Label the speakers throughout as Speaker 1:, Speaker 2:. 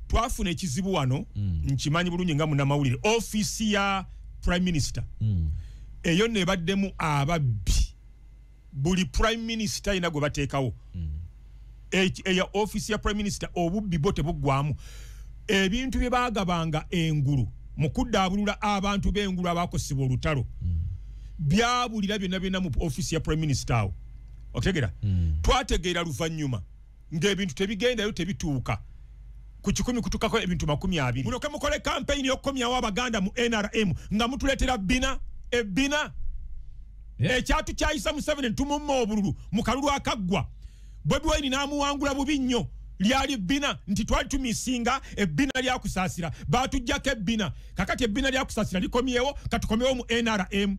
Speaker 1: Twafuna ekizibu wano, nkimanyi bulungi nga munnamawulire, ofiisi ya Prime Minister eyo nebaddemu ababbi. Buli Prime Minister yina gwe bateekawo. Eya ofiisi ya Prime Minister obubbi bwo tebuggwamu. Ebintu bye baagabanga engulu mu kuddaabulula abantu b'engulu abakosebwa olutalo byabulira byonna byonna mu ofiisi ya Prime Minister awo. Otegeera? Twategeera luvannyuma ng'ebintu tebigendayo, tebituuka ku 100 kutukako ebintu 20. Mulyoke mukole kampeyini y'okukomyawo Abaganda mu NRM nga mutuleetera bbina ebbina. Ekyatu kyayisa Museveni tumumma obululu mu kalulu akaggwa, Bobi Wine n'amuwangula bubi nnyo. Lyali bbina nti twali tumisinga ebbina lyakusaasira, baatuggyako ebbina. Kakati ebbina lyakusaasira likomyewo, katukomyewo mu NRM.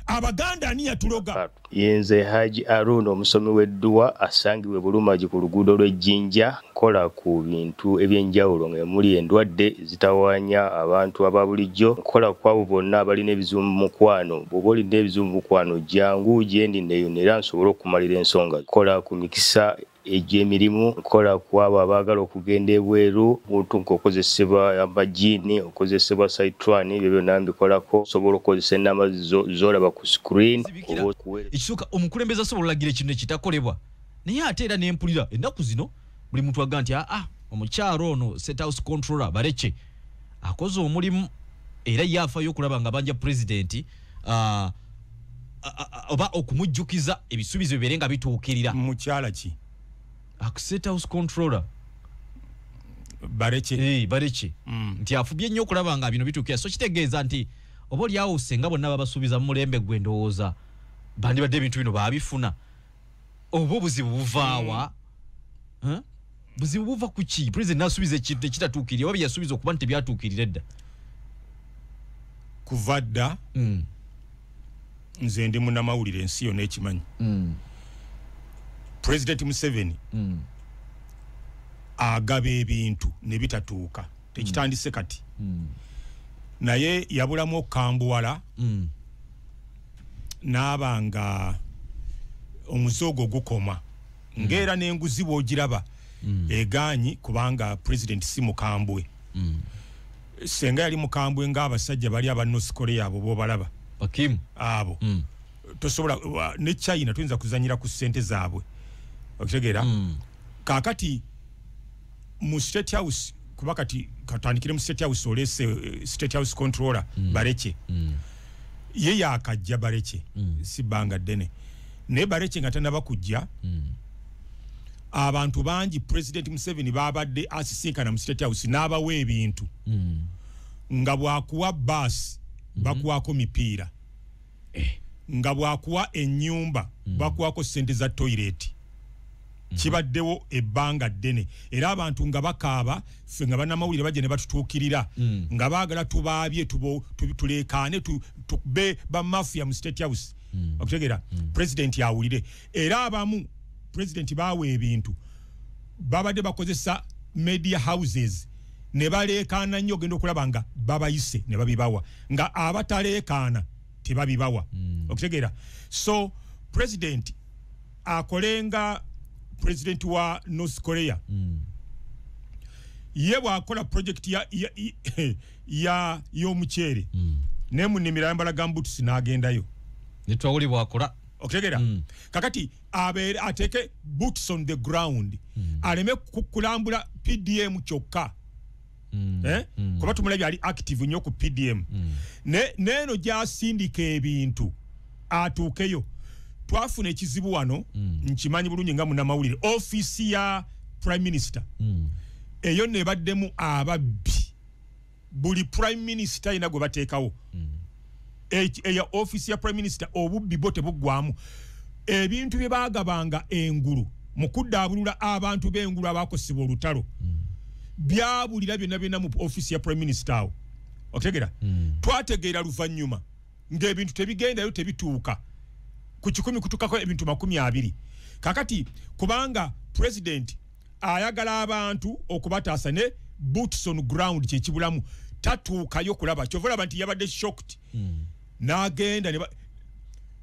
Speaker 1: Abaganda ani yatuloga?
Speaker 2: Yenze Haji Aruna, omusomi w'edduwa asangibwa Bulumagi ku luguudo lw'Ejjinja. Nkola ku bintu ebyenjawulo nga muli endwadde zitawaanya abantu aba bulijjo. Nkola ku abo bonna abalina ebizibu mu mukwano. Bw'oba olina ebizibu mu mukwano, jangu gyendi neeyune era nsobole okumalira ensonga. Nkola ku mikisa egy'emirimu, nkola ku abo abaagala okugenda ebweru, muntu ng'okozesebwa amajiini, okozesebwa saitwani, ebyo byonna mbikolako. Osobola okukozesa ennamba z'olaba ku screen.
Speaker 3: Ekisooka, omukulembeze asobola olagira ekintu ekitakolebwa, naye ate era nempulira ennaku zino buli muntu aga nti aa omukyalo ono State House Controller Baleke akoze omulimu, era ye afaayo okulaba nga banja pulezidenti oba okumujjukiza ebisuubizo bibeere nga bituukirira.
Speaker 1: Mukyala ki?
Speaker 3: State House Controller.
Speaker 1: Baleke.
Speaker 3: Baleke. Nti afubye nnyo okulaba nga bino bituukira, so kitegeeza nti oba oliawo senga bonna babasuubiza mu mulembe gwe, ndowooza bandibadde ebintu bino baabifuna. Oba obuzibu buvaawa? Buzibu buva ku ki? Pulezidenti n'asuubiza ekintu tekitatuukirira, oba bye yasuubiza okuba nti tebyatuukirira edda.
Speaker 1: Kuva dda nze ndi munnamawulire, ensi yonna ekimanyi, President Museveni agaba ebintu ne bitatuuka. Tekitandise kati, naye yabulamu okukambuwala n'aba nga omuze ogwo gukoma, ng'era n'enguzi bw'ogiraba egaanyi, kubanga president si mukambwe. Senga yali mukambwe ng'abasajja bali aba North Korea abo b'obalaba.
Speaker 3: Bakimu.
Speaker 1: Abo tosobola ne China tuyinza kuzanyira ku ssente zaabwe, okitegeera? Kaakati mu State House, kuba kati katandikire mu State House, olese State House Controller Bareke, ye yakajja Bareke si bbanga ddene, naye Bareke nga tanaba kujja, abantu bangi President Museveni babadde asisinkana mu State House n'abawa ebintu, nga bwakuwa baasi bakuwako mipiira, nga bwakuwa ennyumba bakuwako ssente za toilet. Kibaddewo ebbanga ddene, era abantu nga bakaaba, ffe nga bannamawulire bajja ne batutuukirira nga baagala tubaabye, tuleekaane, tukube bamafiya mu State House, okutegeera, president awulire. Era abamu president baawa ebintu babadde bakozesa media houses ne baleekaana nnyo, ogenda okulaba nga babayise ne babibawa, nga abataleekaana tebabibawa, okutegeera? So president akolenga president wa North Korea. Ye bw'akola project ya y'omuceere ne munimiro ayambala gumboots n'agendayo.
Speaker 3: Netwawuli bwakola.
Speaker 1: Okutegeera? Kakati abeere ateeke boots on the ground, aleme kulambula PDM kyokka. Eh? Kuba tumulabye ali active nnyo ku PDM. Neeno gy'asindika ebintu atuukeyo. Twafuna ekizibu wano, nkimanyi bulungi nga munnamawulire, ofiisi ya Prime Minister eyo nebaddemu ababbi. Buli Prime Minister yina gwe bateekawo. Eya ofiisi ya Prime Minister obubbi bwo tebuggwamu. Ebintu bye baagabanga engulu mu kuddaabulula abantu b'engulu abakosebwa olutalo byabulira byonna byonna mu ofiisi ya Prime Minister awo, okutegeera? Twategeera luvannyuma ng'ebintu tebigendayo, tebituuka ku 100 kutukako ebintu 20. Kakati kubanga president ayagala abantu okubataasa, ne boots on ground kyekibulamu, tatuukayo kulaba. Kyova olaba nti yabadde shocked n'agenda ne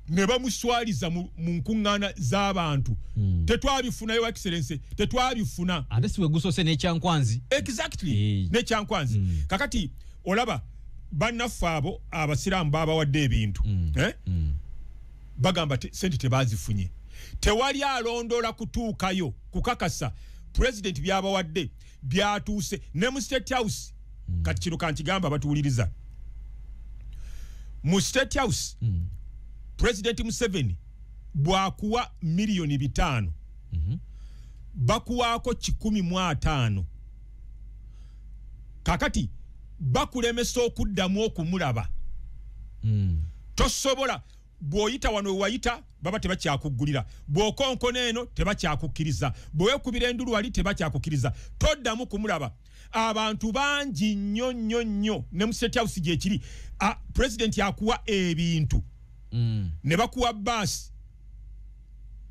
Speaker 1: Ne bamuswaliza mu nkuŋŋaana z'abantu. Tetwabifuna, Your Excellency, tetwabifuna.
Speaker 3: Ate siwe gusose n'ekyankwanzi.
Speaker 1: Exactly, n'ekyankwanzi. Kakati olaba bannaffe abo abasiraamu babawadde ebintu, eh? Bagamba sente tebazifunye. Tewali alondoola kutuukayo kukakasa president byabawadde byatuuse ne mu State House. Kati kino kankigamba batuwuliriza mu State House, President Museveni bwakuwa 5 miliyoni, bakuwaako 150. Kakati bakulemesa okuddamu okumulaba. Tosobola, bw'oyita wano wewayita baba tebakyakuggulira, bw'okonkona eno tebakyakukkiriza, bw'owekubira endulu wali tebakyakukkiriza, toddamu kumulaba. Abantu bangi nnyo nnyo nnyo ne mu State House gyekiri. President akuwa ebintu, ne bakuwa baasi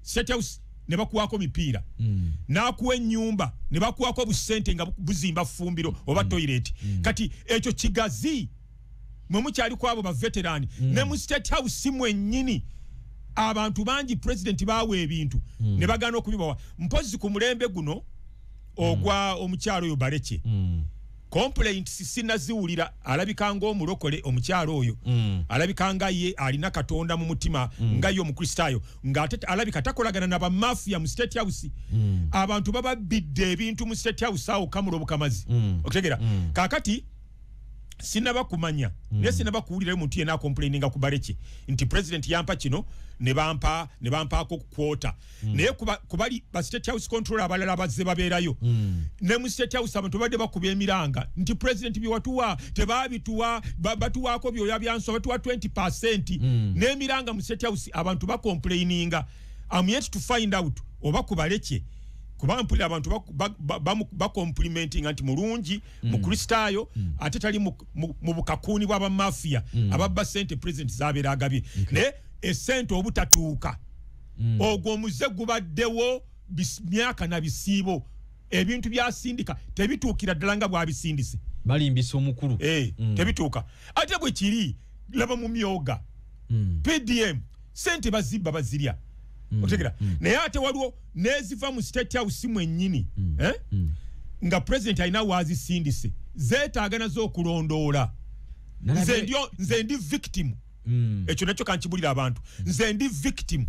Speaker 1: State House, ne bakuwako mipiira, n'akuwa ennyumba, ne bakuwako busente nga buzimba ffumbiro oba toilet. Kati ekyo kigazi mwe mukyali ku abo ba veteran. Ne mu State House mwennyini abantu bangi president baawa ebintu ne bagaana okubibawa. Mpozi ku mulembe guno ogwa omukyalo oyo Baleke, complaints sinaziwulira. Alabika ng'omulokole omukyalo oyo, alabika nga ye alina Katonda mu mutima, nga ye omukristaayo, ng'ate alabika takolagana na bamafiya mu State House. Abantu bababbidde ebintu mu State House awo kamula obukamazi. Okutegera, kaakati sinaba kumanya, naye sinaba kuwulirayo muntu yenna acomplaininga ku Baleke nti president yampa kino ne bampa ne bampaako kwota. Naye kubali ba State House controller abalala bazze babeerayo, ne mu State House abantu babadde bakuba emiranga nti president byewatuwa tebabituwa, batuwaako byoya byanswa, batuwa 20. N'emiranga mu State House abantu bacomplaininga. I'm yet to find out oba ku Baleke, kubanga mpulira abantu bacomplimentinga nti mulungi, mukristaayo, ate tali mu bukakuuni bw'abamafiya ababba sente president zabeera agabye. Naye esente obutatuuka, ogwo omuze gubaddewo myaka na bisiibo. Ebintu byasindika tebituukira ddala nga bwabisindise.
Speaker 3: Balimbisa omukulu.
Speaker 1: Eh, tebituuka. Ate bwe kiri, laba mu myoga, PDM sente bazibba, bazirya. Otegera, naye ate waliwo neziva mu State House mwennyini, eh? Nga president alina waazisindise, zeetaaga nazo okulondoola. Nze ndi victim. Ekyo nakyo kankibulira abantu, nze ndi victim,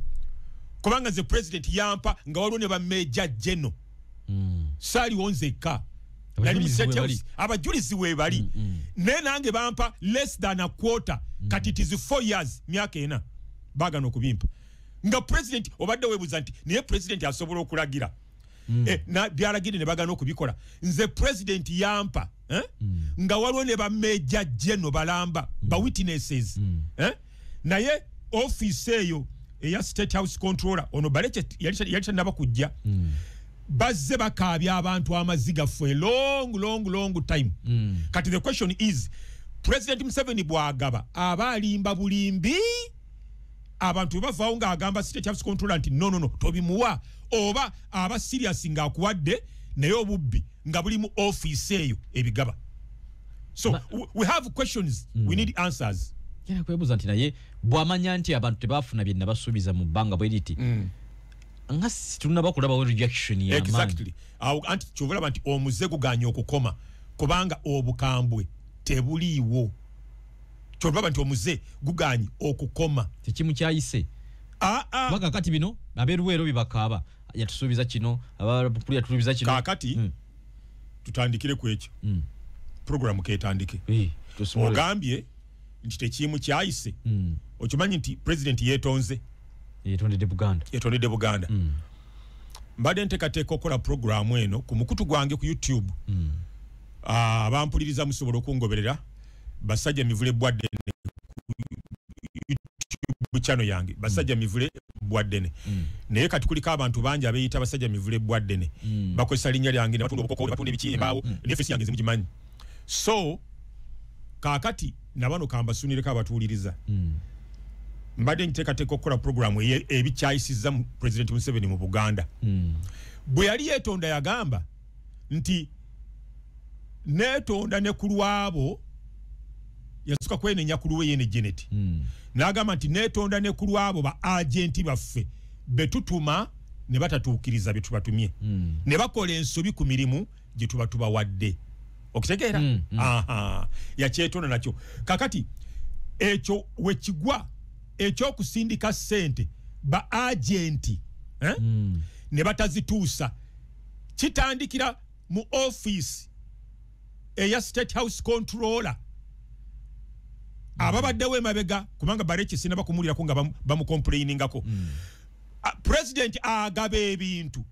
Speaker 1: kubanga nze president yampa nga waliwo ne ba major general. Saaliwo nzekka. Nali mu
Speaker 3: Abajulizi
Speaker 1: State
Speaker 3: we bali.
Speaker 1: House, abajulizi weebali. Naye nange bampa less than a quarter. Kati it is 4 years, myaka 4, baagana okubimpa nga president obadde weebuuza nti naye president asobola okulagira, byalagidde ne bagana okubikola. Nze president yampa, eh? Nga waliwo ne ba major general balamba ba witnesses, eh? Naye ofiisi eyo eya State House controller ono Baleke yali tannaba kujja. Bazze bakaabya abantu amaziga for a long, long, long time. Kati the question is, President Museveni bwagaba aba alimba bulimbi? Abantu bwe bavaawo ng'agamba State House controller nti no, no, no, tobimuwa, oba aba serious ng'akuwadde naye obubbi nga buli mu ofiisi eyo ebigaba? So we have questions, we need answers.
Speaker 3: Ngenda kwebuuza nti naye bw'amanya nti abantu tebafuna bye nabasuubiza mu bbanga bwe riti, nga situnaba kulabawo rejection y'amaanyi.
Speaker 1: Exactly. Awo anti kyova olaba nti omuze guganye okukoma, kubanga obukambwe tebuliiwo. Kyova olaba nti omuze guganye okukoma.
Speaker 3: Tekimu kyayise.
Speaker 1: Ah, ah.
Speaker 3: Kubanga kati bino abeeruweero bye bakaaba, yatusuubiza kino, abakulu yatusuubiza kino.
Speaker 1: Kaakati tutandikire ku ekyo, programu ketandike.
Speaker 3: Eh, tusimule.
Speaker 1: Ogambye nti tekiimu kyayise. Okimanyi nti president yeetonze?
Speaker 3: Yetondedde Buganda.
Speaker 1: Yetondedde Buganda. Mbadde nteekateeka okukola programu eno ku mukutu gwange ku YouTube. Ah, abampuliriza musobola okungoberera, Basajja Mivule Bwaddene, ku YouTube channel yange, Basajja Mivule Bwaddene. Naye kati kuliko abantu bangi abeeyita Basajja Mivule Bwaddene, bakozesa linnya lyange ne batunda obukoko, ne batunda ebiki, embaawo, ne face yange zimugimanyi. So kaakati nabano kambasunireko abatuwuliriza. Mbadde nteekateeka okukola programu ebikyayisizza mu President Museveni mu Buganda. Bwe yali yeetonda yagamba nti neetonda ne ku lwabo Yasooka kwenenya ku lulwe yene Janet. N'agamba nti neetonda ne ku lwabo ba agenti baffe betutuma ne batatuukiriza bye tubatumye, ne bakola ensobi ku mirimu gye tuba tubawadde. Okitegeera? Aha, yakyetonda nakyo. Kakati ekyo wekigwa ekyokusindika ssente ba agenti ne batazituusa, kitandikira mu office eya State House Controller ababaddewo emabega, kubanga Bareki sinaba kumulirako nga bamucomplainingako. President agaba ebintu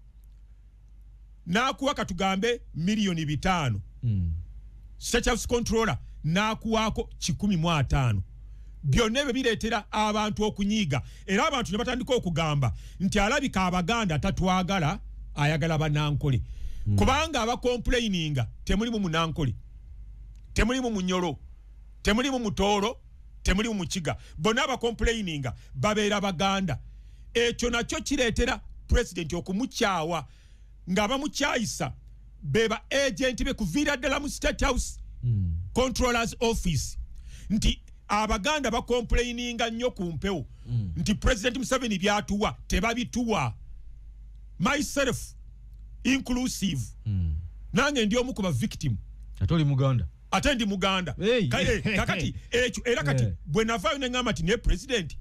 Speaker 1: n'akuwa katugambe 5 million, State House Controller n'akuwaako 150. Byonna ebyo bireetera abantu okunyiiga, era abantu ne batandika okugamba nti alabika Abaganda tatwagala, ayagala Banankole, kubanga abacomplaininga temulimu Munankole, temulimu Munyoro, temulimu Mutooro, temulimu Mukiga. Bonna abacomplaininga babeera Baganda. Ekyo nakyo kireetera pulezidenti okumukyawa, nga bamukyayisa beba agenti be kuviira ddala mu State House Controllers Office, nti Abaganda bacomplaininga nnyo ku mpewo nti President Museveni byatuwa tebabituwa, myself inclusive. Nange ndi omu ku ba victim.
Speaker 3: Ate oli Muganda.
Speaker 1: Ate ndi Muganda.
Speaker 3: Hey.
Speaker 1: Kakati ekyo era kati bwe navaayo ne ŋŋamba nti naye president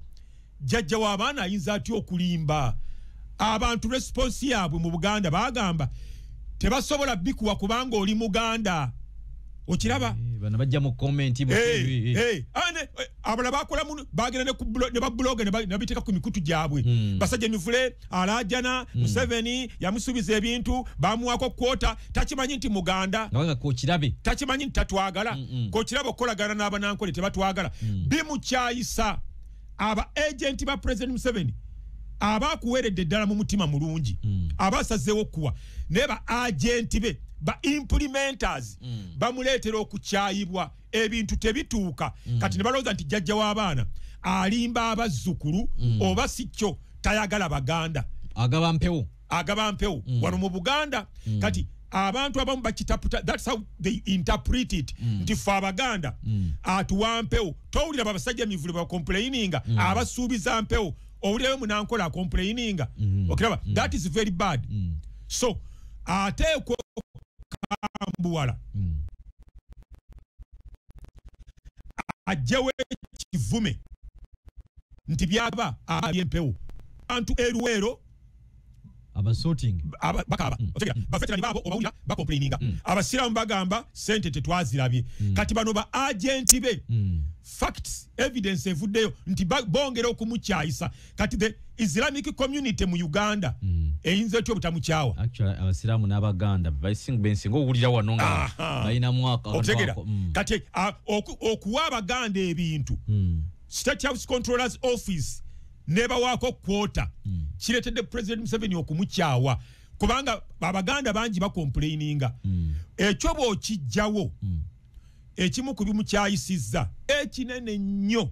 Speaker 1: jjajja w'abaana ayinza atya okulimba abantu? Response yaabwe mu Buganda bagamba tebasobola bikuwa kubanga oli Muganda. Okiraba?
Speaker 3: Bano bajja mu comment mu TV.
Speaker 1: Abalala bakola bagenda ne ku ne babuloga ne babiteeka ku mikutu gyabwe. Basajja mivule alajana, Museveni yamusuubiza ebintu, bamuwako kwota, takimanyi nti Muganda.
Speaker 3: Nga kokirabe.
Speaker 1: Takimanyi nti tatwagala. Kokiraba okukolagana n'Abanankole tebatwagala. Bimukyayisa aba agenti ba President Museveni abakuweredde ddala mu mutima mulungi, abasazeewo okuwa, naye ba agenti be, ba implementers, bamuleetera okukyayibwa. Ebintu tebituuka. Kati ne balowooza nti jjajja w'abaana alimba abazzukulu, oba si kyo tayagala Baganda.
Speaker 3: Agaba mpewo.
Speaker 1: Agaba mpewo wano mu Buganda. Kati abantu abamu bakitaputa, that's how they interpret it, nti fe Abaganda atuwa mpewo. Towulira babasajja mivule bacomplaininga abasuubiza mpewo? Owulirayo Munankola acomplaininga? Okiraba? That is very bad. So ateekwa okambuwala, ajjewo ekivume nti byaba abyempewo abantu eruweero.
Speaker 3: Abasorting.
Speaker 1: Bakaaba. Otegera baveterani baabo obawulira bacomplaininga. Abasiraamu bagamba sente tetwazirabye. Kati bano ba agenti be, facts, evidence evuddeyo nti bongera okumukyayisa. Kati the Islamic community mu Uganda eyinza etya obutamukyawa?
Speaker 3: Actually Abasiraamu n'Abaganda bensinga owulira wano nga balinamu
Speaker 1: Otegera? Kati okuwa Abaganda ebintu, State House Controllers Office nebawaako kwota, kireetedde President Museveni okumukyawa, kubanga Abaganda bangi bacomplaininga. Ekyo bw'okijjawo, ekimu ku bimukyayisizza ekinene nnyo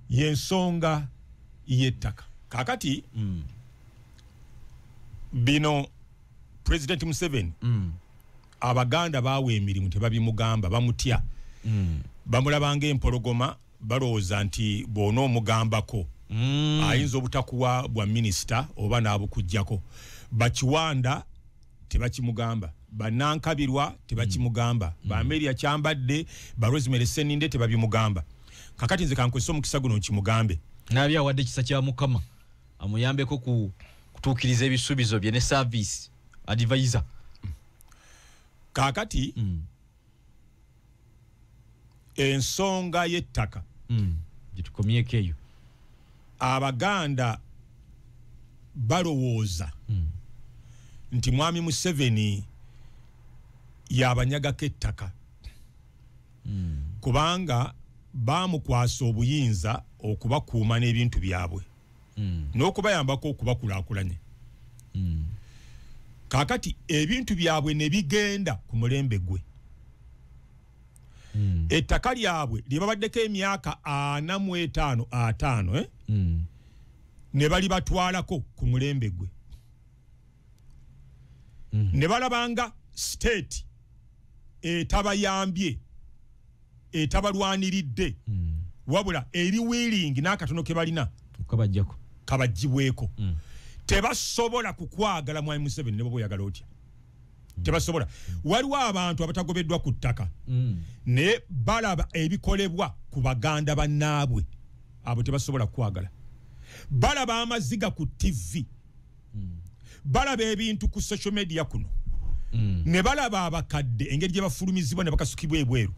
Speaker 1: y'ensonga y'ettaka. Kakati bino President Museveni, Abaganda baawa emirimu tebabimugamba, bamutya, bamulabanga empologoma, balowooza nti bw'onoomugambako ayinza obutakuwa bwa minisita oba n'abukugjako. Bakiwanda tebakimugamba, Banankabirwa tebakimugamba, Bameria Kyambadde, Barosemary Seninde tebabimugamba. Kakati nze kankozesa omukisa guno nkimugambe.
Speaker 3: Nabi awadde ekisa kya Mukama amuyambeko ku kutuukiriza ebisuubizo bye ne service advisor.
Speaker 1: Kakati ensonga y'ettaka
Speaker 3: gyetukomyeko eyo.
Speaker 1: Abaganda balowooza nti Mwami Museveni yabanyagako ettaka, kubanga bamukwasa obuyinza okubakuuma n'ebintu byabwe n'okubayambako okubakulaakulanya. Kaakati ebintu byabwe ne bigenda ku mulembe gwe. Ettaka lyabwe lye babaddeko emyaka 45 50, eh? Ne balibatwalako ku mulembe gwe, ne balabanga state etabayambye. etabalwaniridde wabula eri willing n'akatono ke balina
Speaker 3: kabajjako
Speaker 1: kabajjibweko. Tebasobola kukwagala Mwami Museveni ne bw'oba oyagala otya. Tebasobola. Waliwo abantu abatagobeddwa ku ttaka naye balaba ebikolebwa ku baganda bannaabwe, abo tebasobola kukwagala. Balaba amaziga ku TV, balaba ebintu ku social media kuno, ne balaba abakadde engeri gye bafulumizibwa ne bakasukibwa ebweru,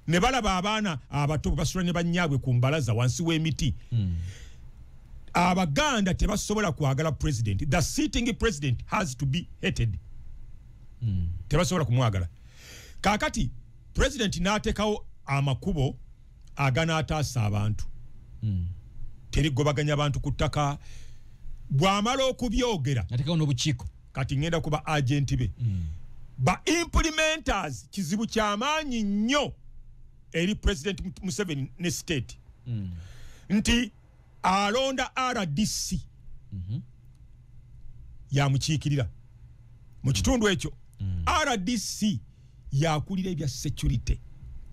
Speaker 1: ne balaba abaana abato bwe basula ne bannyaabwe ku mbalaza wansi w'emiti. Abaganda tebasobola kwagala president. The sitting president has to be hated. Tebasobola kumwagala. Kaakati president n'ateekawo amakubo aganaataasa abantu. Terigobaganya abantu ku ttaka. Bw'amala okubyogera
Speaker 3: ateekawo n'obukiiko.
Speaker 1: Kati ngenda kuba agenti be ba implementers. Kizibu kyamaanyi nnyo eri President Museveni ne state nti alonda RDC yamukiikirira mu kitundu ekyo. RDC yakulira ebya security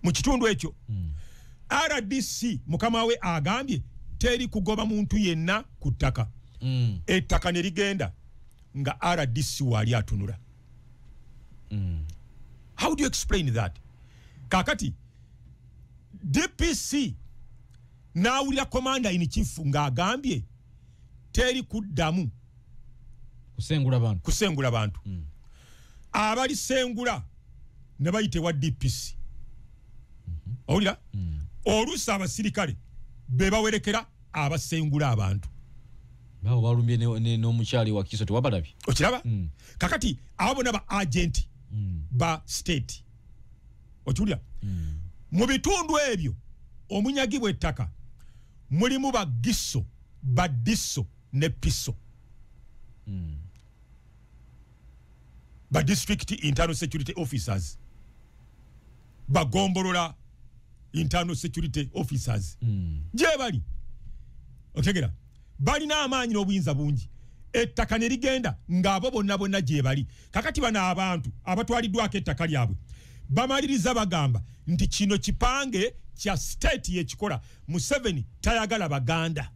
Speaker 1: mu kitundu ekyo. RDC mukama we agambye teri kugoba muntu yenna ku ttaka. Ettaka ne ligenda nga RDC wali atunula. How do you explain that? Kakati DPC n'awulira commander in chief ng'agambye teri kuddamu
Speaker 3: kusengula bantu,
Speaker 1: kusengula bantu. Abalisengula ne bayita ewa DPC. Owulira? Oluusi abasirikale be bawerekera abasengula abantu.
Speaker 3: Bawo balumbye n'omukyali wa Kiso tewabalabye.
Speaker 1: Okiraba? Kakati abo bonna ba agent ba state. Okiwulira? Mu bitundu ebyo omunyagibwa ettaka mulimu ba Giso, ba Diso ne Piso. Ba district internal security officers, bagombolola internal security officers gye bali. Otegera, balina amaanyi n'obuyinza bungi. Ettaka ne ligenda ng'abo bonna bonna gye bali. Kakati bano abantu abatwaliddwako ettaka lyabwe bamaliriza bagamba nti kino kipange kya state yekikola. Museveni tayagala Baganda.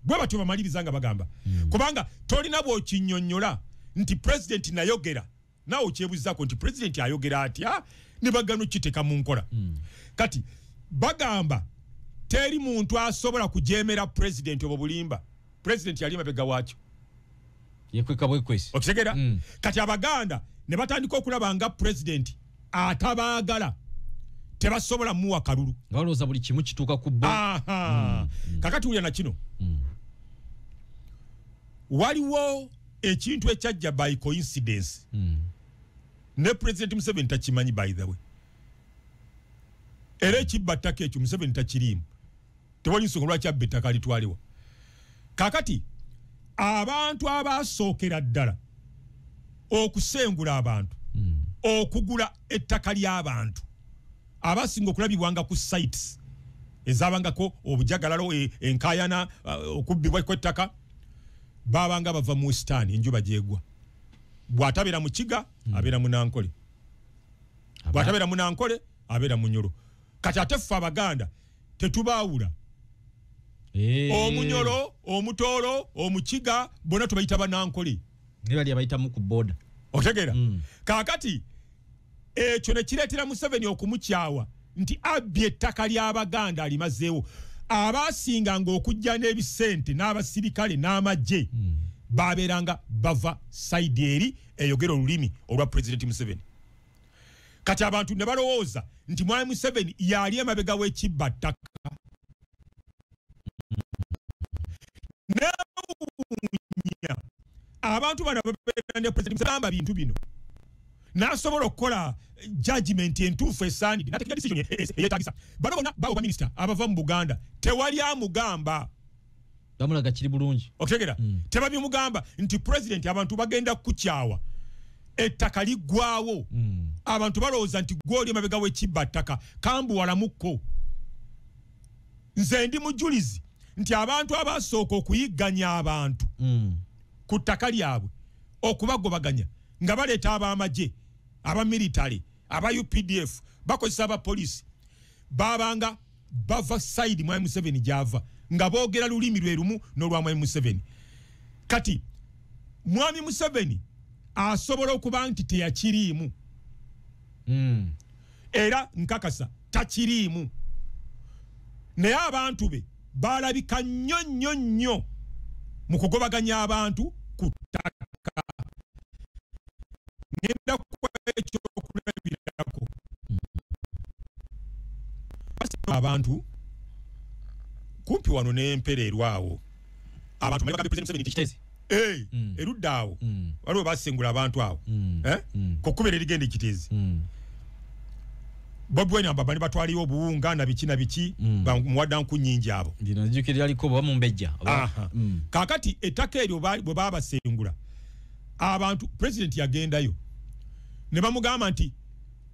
Speaker 1: Bwe batyo bamaliriza nga bagamba kubanga tolina bw'okinnyonnyola nti president nayogera, naawe okyebuuzaako nti president ayogera atya ne bagano kiteeka mu nkola. Kati bagamba teri muntu asobola kujeemera president obwo bulimba. President yali mabega waakyo,
Speaker 3: yekweka bwekwesi.
Speaker 1: Okitegera? Kati Abaganda ne batandika okulaba nga president atabaagala, tebasobola muwa kalulu.
Speaker 3: Nga balowooza buli kimu kituuka ku bo.
Speaker 1: Aha. Kakati wulira na kino. Waliwo ekintu ekyajja by coincidence. Ne President Museveni takimanyi, by the way. Era ekibba ttaka ekyo Museveni takiriimu. Tewali nsonga lwaki abba ettaka litwalibwa. Kakati abantu abasookera ddala okusengula abantu, okugula ettaka ly'abantu, abasinga okulabibwanga ku sites ezabangako obujagalalo, enkaayana, okubbibwa kw'ettaka, babanga bava mu Western, enjuba gyegwa. Bw'atabeera mu Kiga abeera mu Nankole, bw'atabeera mu Nankole abeera mu Nyoro. Kati ate ffe Abaganda tetubaawula. Omunyoro, Omutooro, Omukiga bonna tubayita Banankole.
Speaker 3: Ne bali abayitamu ku boda.
Speaker 1: Otegeera? Kaakati ekyo ne kireetera Museveni okumukyawa nti abbye ettaka ly'Abaganda alimazeewo. Abaasinganga okujja n'ebisente n'abasirikale n'amagye babeeranga bava side eri eyogera olulimi olwa President Museveni. Kati abantu ne balowooza nti Mwami Museveni yali emabega w'ekibba ttaka. Neewuunya abantu bano ababeera ne President Museveni bagamba bintu bino, n'asobola okukola judgment entuufu esaanidde, n'ateeka decision eyeetagisa. Bano bonna bawo baminisita abava mu Buganda tewali amugamba.
Speaker 3: Bamulaga kiri bulungi.
Speaker 1: Okitegera? Tebabimugamba nti president abantu bagenda kukukyawa, ettaka liggwawo. Abantu balowooza nti gw'oli emabega w'ekibba ttaka, kambuwalamukko. Nze ndi mujulizi nti abantu abasooka okuyigganya abantu ku ttaka lyabwe, okubagobaganya nga baleeta ab'amagye, abamilitary, aba UPDF, bakozesa abapoliisi, Babanga bava side Mwami Museveni gyava nga boogera lulimi lwe lumu n'olwa Mwami Museveni. Kati Mwami Museveni asobola okuba nti teyakiriimu. Era nkakasa takiriimu, naye abantu be balabika nnyo nnyo nnyo mu kugobaganya abantu ku ttaka. Ngenda kuwa ekyokulabirako. Abantu kumpi wano n'empereerwa awo, abantu bali bagambye President Museveni nti
Speaker 3: Kiteezi.
Speaker 1: Erudda awo waliwo basengula abantu awo, ku kkubiro erigenda Ekiteezi. Bobi Wine abo bali batwaliyo obuwunga na biki na biki, bamuwadda nku nnyingi abo.
Speaker 3: Ndino nzijukira lyaliko oba mumbejja.
Speaker 1: Aha. Kaakati ettaka eryo bwe baabasengula abantu, president yagendayo ne bamugamba nti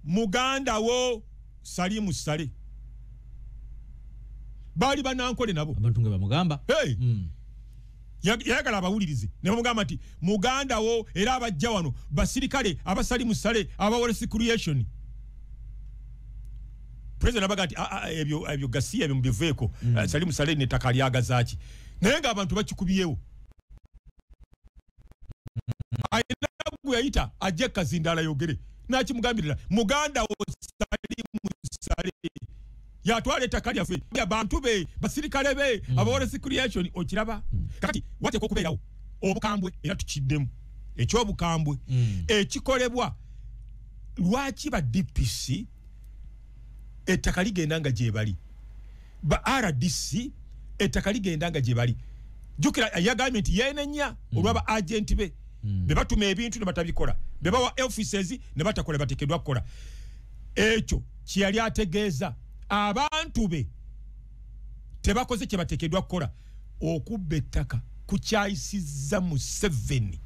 Speaker 1: muganda wo Salimu Sale, baali banankole nabo.
Speaker 3: Abantu nga bamugamba.
Speaker 1: Hey! Yayagala abawulirize ne bamugamba nti muganda wo era abajja wano basirikale abasalimu Sale aba wealth creation. President abaga nti, "Ah, ah, ebyo gasiya ebyo mubiveeko. Salimu Sale nettaka lyagazaaki?" Naye ng'abantu bakikubyewo. Alina gwe yayita ajje kazindaala yogere nakimugambirira, muganda wo Salimu Sale yatwala ettaka lyaffe, abantu be basirikale be aba wealth creation. Okiraba? Kakati wateekwa okubeerawo obukambwe, era tukiddemu ekyobukambwe ekikolebwa. Lwaki ba DPC ettaka ligenda nga gye bali, ba RDC ettaka ligenda nga gye bali? Jjukira yagambye nti yeenenya olw'aba agenti be be batuma ebintu ne batabikola, be bawa offices ne batakola bateekeddwa kukola. Ekyo kyeyali ategeeza, abantu be tebakoze kye bateekeddwa kukola. Okubba ettaka kukyayisizza Museveni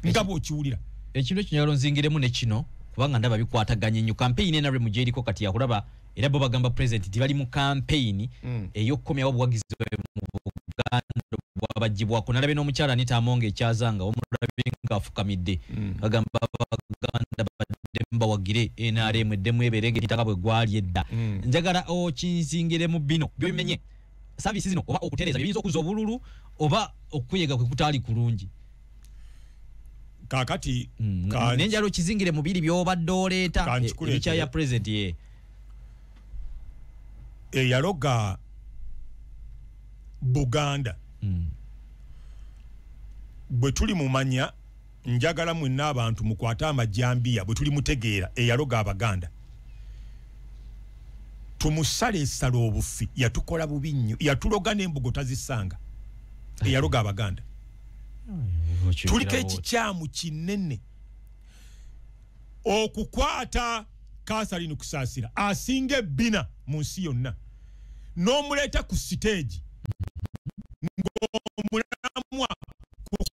Speaker 1: nga bw'okiwulira.
Speaker 3: Ekintu ekyo njagala onzingiremu ne kino, kubanga ndaba bikwataganye nnyo. Campaign NRM gyeriko kati yakulaba, era bo bagamba president nti bali mu campaign ey'okukomyawo obuwagizi bwabwe mu Buganda bwabagibwako. Nalabye n'omukyala Anita Among ekyazanga omulabye ng'afukamidde, agamba Abaganda baddemu bawagire NRM, eddemu ebeere ng'ettaka bwe gwali edda. Njagala okinzingiremu bino byobimenye, service zino oba okutereeza biyinza okuzza obululu oba okweyega kwe kutaali kulungi.
Speaker 1: Kaakati
Speaker 3: Nenjala okizingire mu biri by'obadde oleeta
Speaker 1: Kankikuleetere.
Speaker 3: ebikya ya president ye.
Speaker 1: Eyaloga Buganda bwe tuli mumanya, njagala mwenna abantu mukwate amajambiya. Bwe tuli mutegeera eyaloga Abaganda, tumusale esala obufi. Yatukola bubi nnyo, yatuloga n'embugo tazisanga. Eyaloga Abaganda, tuliko ekikyamu kinene okukwata Catherine Kusaasira asinga ebbina mu nsi yonna n'omuleeta ku siteegi ng'omulamwa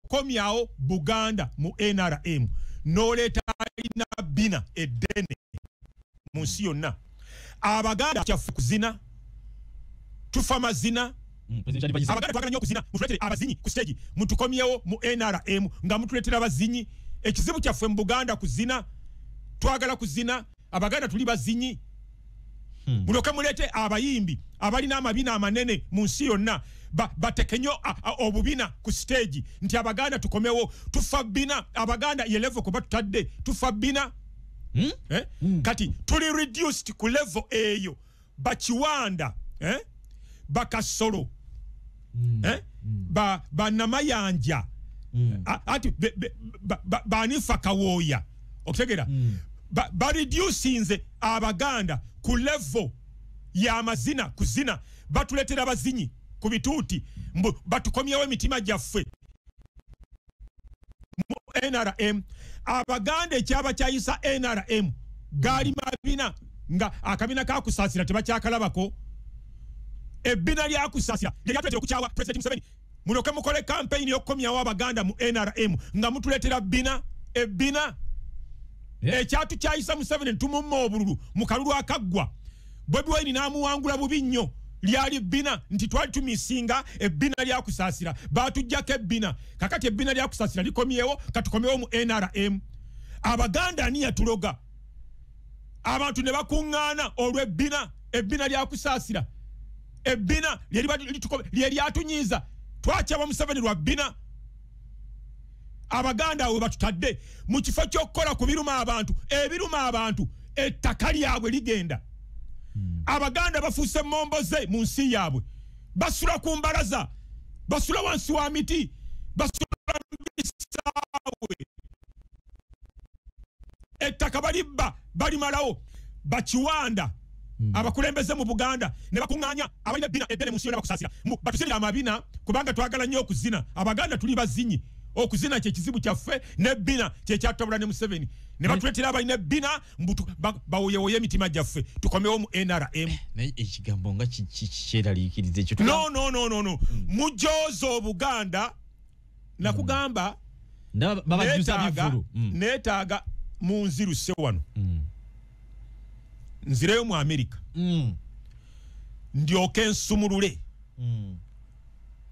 Speaker 1: kukomyawo Buganda mu NRM, n'oleeta alina bbina eddene mu nsi yonna. Abaganda kyaffe kuzina, tufa mazina. Abaganda twagala nnyo okuzina. Mutuleetere abazinyi ku stage, mutukomyewo mu NRM nga mutuleetera abazinyi. Ekizibu kyaffe mu Buganda kuzina, twagala kuzina. Abaganda tuli bazinyi. Mulyoke muleete abayimbi abalina amabina amanene mu nsi yonna, bateke nnyo obubina ku stage nti Abaganda tukomewo, tufa bina. Abaganda ye level kuba tutadde tufa bina. Eh? Kati tuli reduced ku level eyo. Bakiwanda, eh? Bakasolo, eh? Banamayanja, ati banifa kawooya, okutegeera? Bareducinze Abaganda ku level y'amazina, kuzina. Batuleetera abazinyi ku bituuti mbu batukomyewo emitima gyaffe mu NRM. Abaganda ekyaba kyayisa NRM gaali mabina, nga akabina kakusaasira tebakyakalabako. Ebbina lyakusaasira lyatuleetera okukyawa President Museveni. Mulyoke mukole campaign y'okukomyawo Abaganda mu NRM nga mutuleetera bbina, ebbina. Ekyatukyayisa Museveni, tumumma obululu mu kalulu akaggwa, Bobi Wine n'amuwangula bubi nnyo, lyali bbina, nti twali tumisinga ebbina lyakusaasira. Batujjako ebbina. Kakati ebbina lyakusaasira likomyewo, katukomyewo mu NRM. Abaganda ani yatuloga? Abantu ne bakuŋŋaana olw'ebbina. Ebbina lyakusaasira, ebbina lye lyatunyiiza. Twakyawa Museveni lwa bbina. Abaganda we batutadde mu kifo ky'okukola ku biruma abantu, ebiruma abantu ettaka lyabwe ligenda. Abaganda bafuuse momboze mu nsi yaabwe, basula ku mbalaza, basula wansi wa miti, basula bisaawe, ettaka balibba balimalawo. Bakiwanda abakulembeze mu Buganda ne bakuŋŋaanya abalina ebbina eddene mu nsi yonna bakusaasira, batuzinira amabina kubanga twagala nnyo okuzina. Abaganda tuli bazinyi, okuzina kye kizibu kyaffe, n'ebbina kye kyatutabula ne Museveni. Ne batuleetera abalina ebbina bawoyewoye emitima gyaffe tukomewo mu NRM.
Speaker 3: Naye ekigambo nga kyeraliikiriza ekyo.
Speaker 1: No, no, no, no, no. Mujooza Obuganda nakugamba neetaaga munziruse wano. Nzireyo mu Amerika ndyoke nsumulule.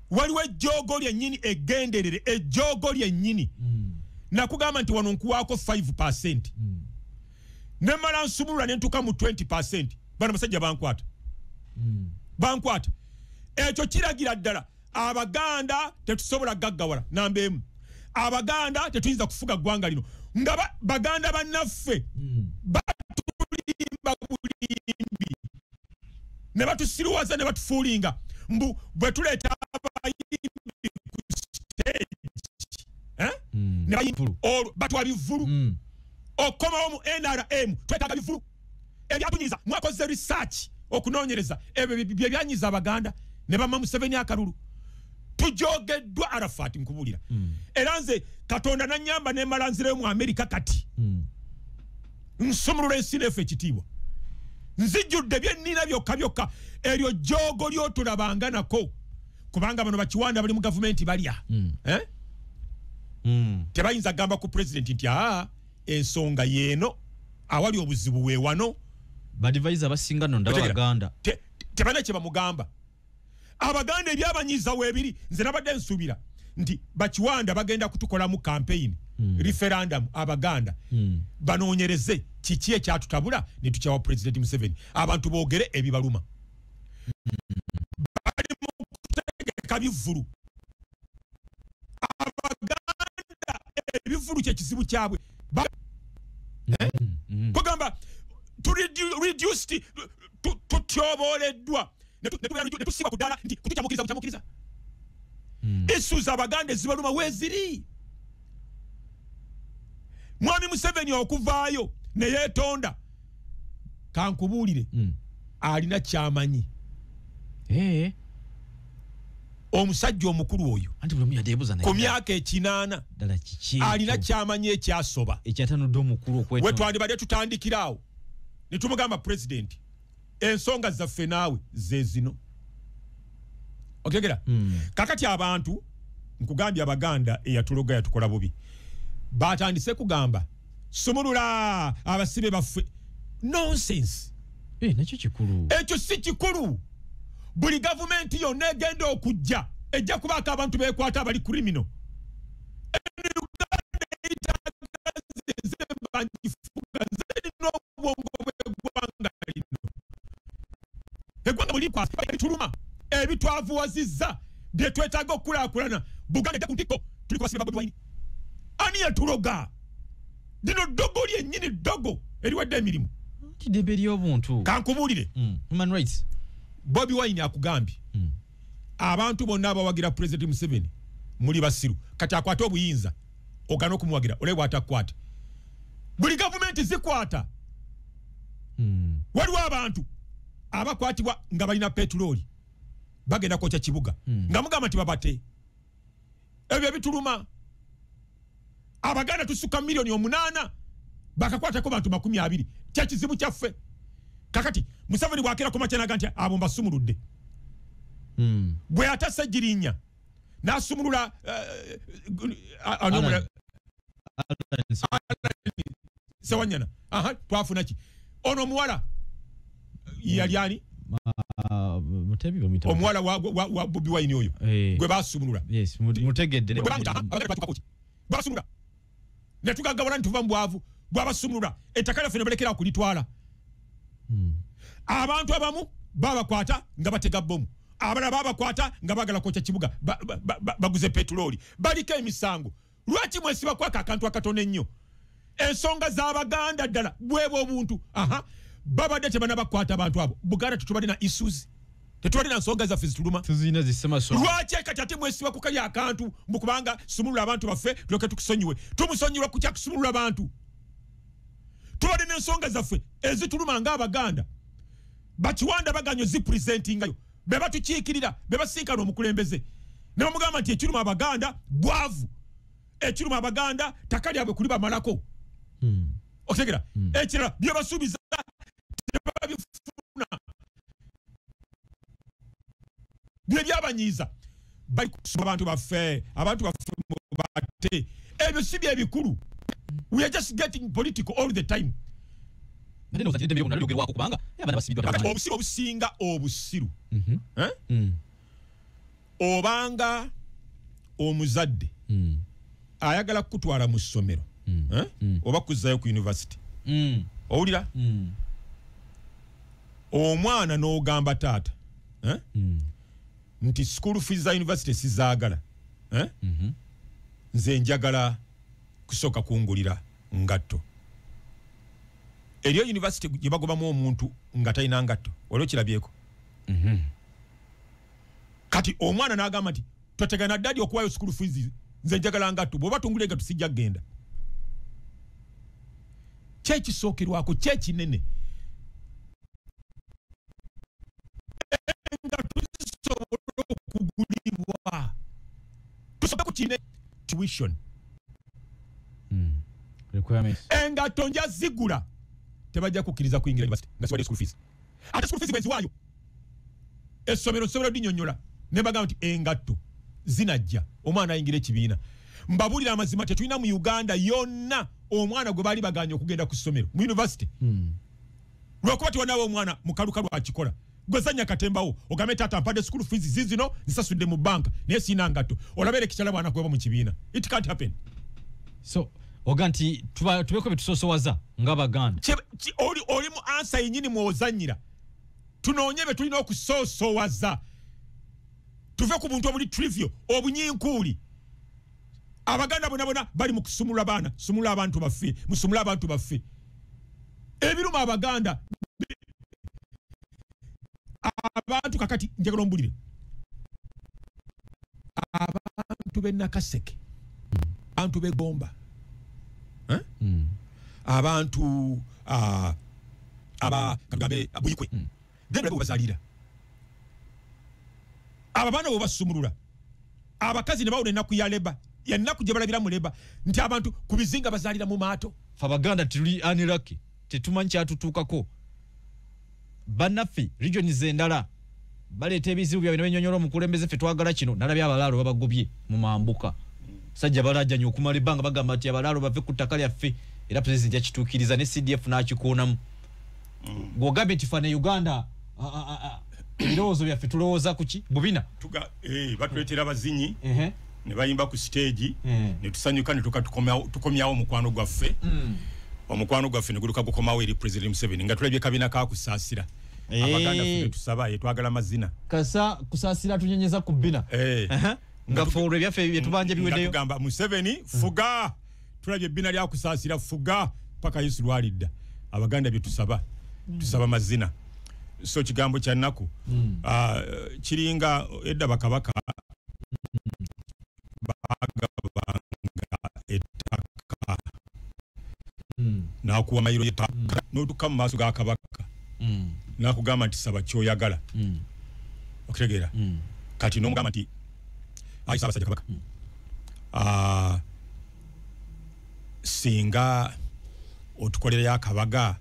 Speaker 1: Waliwo ejjoogo lyennyini eggenderere, ejjoogo lyennyini. Nakugamba nti wano nkuwaako 5%. Nemala nsumulula ne ntuuka mu 20%. Bano basajja bankwata. Bankwata. Ekyo kiragira ddala Abaganda tetusobola gaggawala namba emu. Abaganda tetuyinza kufuga ggwanga lino. Nga Baganda bannaffe batulimba bulimbi ne batusiruwaza ne batufuulinga mbu bwe tuleeta abayimbi ku stage ne bayimba olwo batwa bivvulu. Okomawo mu NRM twetaaga bivvulu ebyatunyiza. Mwakoze research okunoonyereza ebyo bye byanyiza Abaganda ne bamma Museveni akalulu. Tujogeddwa Arafat nkubulira. Era nze Katonda nannyamba ne mmala nzireyo mu Amerika kati. Nsumulula ensi n'efa ekitiibwa. Nzijjudde bye nnina byokka byokka. Eryo jjoogo ly'otulabanga nako kubanga bano bakiwanda bali mu gavumenti balya. Tebayinza kugamba ku pulezidenti nti aa ensonga yeeno awali obuzibu we wano.
Speaker 3: Badivaiza abasinga nno ndaba Baganda
Speaker 1: tebalina kye bamugamba. Abaganda ebyabanyiiza weebiri. Nze nabadde nsuubira nti bakiwanda bagenda kutukolamu campaign referendum, Abaganda banoonyereze kiki ekyatutabula ne tukyawa President Museveni. Abantu boogere ebibaluma. Bali mu kutegeka bivvulu. Abaganda ebivvulu kye kizibu kyabwe. Kugamba reduced tutyoboleddwa ne tusiba ku ddala nti kutukyamukiriza bukyamukiriza. Issues Abaganda ezibaluma weeziri. Mwami Museveni okuvaayo ne yeetonda, kankubuulire alina kyamanyi. Omusajja omukulu oyo ku myaka 80 alina kyamanyi ekyasoba we twandibadde tutandikira awo ne tumugamba pulezidenti ensonga zaffe naawe ze zino. Otegera? Kakati abantu nkugambye Abaganda eyatuloga yatukola bubi. Batandise kugamba sumulula abasibe baffe. Nonsense.
Speaker 3: Nakyo kikulu.
Speaker 1: Ekyo si kikulu. Buli gavumenti yonna egenda okujja ejja kubaako abantu beekwata abali criminal. Uganda nze bangifuga, nze nina obwongo bw'eggwanga lino. Eggwanga mulikwasa ebituluma ebitwavuwazizza bye twetaaga okukulaakulana. Buganda ejja ku ntikko tuli ku basibe ba Bobi Wine. Ani yatuloga? Lino ddogo lyennyini, ddogo eriwadde emirimu.
Speaker 3: Kiddembe ery'obuntu.
Speaker 1: Kankubuulire.
Speaker 3: Human rights.
Speaker 1: Bobi Wine akugambye abantu bonna abawagira President Museveni muli basiru. Kati akwate obuyinza ogana okumuwagira ole bw'atakwata. Buli gavumenti zikwata. Waliwo abantu abakwatibwa nga balina petulooli bagenda kwokya kibuga nga mugamba nti babate. Ebyo ebituluma. Abaganda tusuka 8 million bakakwatako bantu 20. Kya kizibu kyaffe. Kakati Museveni bwakera ku makya n'agamba nti abo mbasumuludde. Bwe atassa Ggirinya n'asumulula Sewanyana. Twafuna ki? Ono omuwala yali ani? Omuwala wa Bobi Wine oyo gwe basumulula.
Speaker 3: Yes, mutegedde.
Speaker 1: Basumulula. Ne tugagawala ntuva mu bwavu bwabasumulula ettaka lyaffe ne balekera okulitwala. Abantu abamu babakwata nga batega bomu, abalala babakwata nga bagala kwokya kibuga, baguze petulooli, baliko emisango. Lwaki mwesiba kwako akantu akatono ennyo? Ensonga z'Abaganda ddala bwebwe obuntu. Aha, babadde tebanabakwata abantu abo. Buganda tetubadde na issues, tetubadde na nsonga zaffe zituluma,
Speaker 3: tuzirina zisemaso.
Speaker 1: Lwaki kati ate mwesiba ku kali akantu mbu kubanga sumulula abantu baffe tuleke tukusonyiwe? Tumusonyiwa ku kyakusumulula abantu. Tubadde n'ensonga zaffe ezituluma ng'Abaganda. Bakiwanda baganyo zipresentingayo, be batukiikirira, be basinkana omukulembeze ne bamugamba nti ekiruma Abaganda bwavu, ekiruma Abaganda ttaka lyabwe kuli bamalako. Okitegera? Ekirala byebasuubiza tebabifuna, bye byabanyiiza. Bali kusoma abantu baffe, abantu baffe bate. Ebyo si bye bikulu. We are just getting political all the time. Obusiru obusinga obusiru. Obanga omuzadde ayagala kukutwala mu ssomero, oba kuzzayo ku university, owulira? Omwana n'ogamba taata nti school fees za university sizaagala, nze njagala kusooka kungulira ngatto. Eriyo university gye bagobamu omuntu nga talina ngatto, wali okirabyeko? Kati omwana n'agamba nti totegana daddy okuwaayo school fees, nze njagala ngatto, bw'oba tungula engatto sijja kugenda. Kyekisookerwako kyekinene. Engatto zisobola okugulibwa. Tusooke ku kine tuition.
Speaker 3: Requirements.
Speaker 1: Engatto nja zigula, tebajja kukkiriza kuyingira university nga siwadde school fees. Ate school fees bwenziwaayo, essomero nsobola odinnyonnyola ne bagamba nti engatto zinajja omwana ayingira ekibiina. Mbabuulira amazima, tetulina mu Uganda yonna omwana gwe baali baganye okugenda ku ssomero mu university, lwakuba tiwanawo omwana mukalukalu akikola. Gwe zanya katembawo ogambe taata mpadde school fees zizino nsasudde mu banka naye sirina ngatto, olabeera ekikyala bwana kweba mu kibiina. It can't happen.
Speaker 3: So oga nti tubeko byetusosowaza ng'Abaganda.
Speaker 1: Oli mu ansa yennyini mw'ozannyira. Tunoonye bye tulina okusoosowaza, tuve ku buntu obuli trivial, obunyinkuuli. Abaganda bonna bonna bali mu kusumulula baana, sumulula abantu baffe, musumule abantu baffe. Ebiruma Abaganda abantu kakati njagala ombulire, abantu b'e Nakaseke, abantu b'e Gomba, abantu aba katugambe Buyikwe, genda bwe bazaalira abo baana bwe basumulula abakazi ne bawona ennaku ya leba, ennaku gye balabira mu leba nti abantu ku bizinga bazaalira mu maato.
Speaker 3: Ffe Abaganda tuli unlucky, tetumanyi kyatutuukako. Bannaffe regions endala baleeta ebizibu byabwe ne bennyonnyola omukulembeze, ffe twagala kino. Nalabye abalaalo babagobye mu mambuka, sajja balajjanye okumala ebbanga bagamba nti abalaalo bave ku ttaka lyaffe, era pulezidenti yakituukiriza ne CDF n'akikoonamu. Gw'ogambye nti ffe ne Uganda ebirowoozo byaffe tulowooza ku ki? Bubina.
Speaker 1: Batuleetera abazinyi ne bayimba ku stage ne tusanyuka ne tukomyawo omukwano gwaffe. Omukwano gwaffe ne guluka gukomawo eri President Museveni nga tulabye kabina ka kusaasira. Abaganda ffe tusaba ye twagala mazina.
Speaker 3: Kasa kusaasira tunyenyeza ku bbina. Nga ffe olwo ebyaffe bye tubanja biweddeyo.
Speaker 1: Nga tugamba Museveni fuga, tulabye ebbina lya kusaasira fuga paka Yesu lwalidda. Abaganda bye tusaba, tusaba mazina. So kigambo kya nnaku kiringa edda bakabaka bagabanga ettaka n'akuwa mayiro y'ettaka n'otuuka mu maaso ga kabaka n'akugamba nti saba ky'oyagala. Okitegeera? Kati n'omugamba nti ayi Ssaabasajja Kabaka, singa otukolerayo akabaga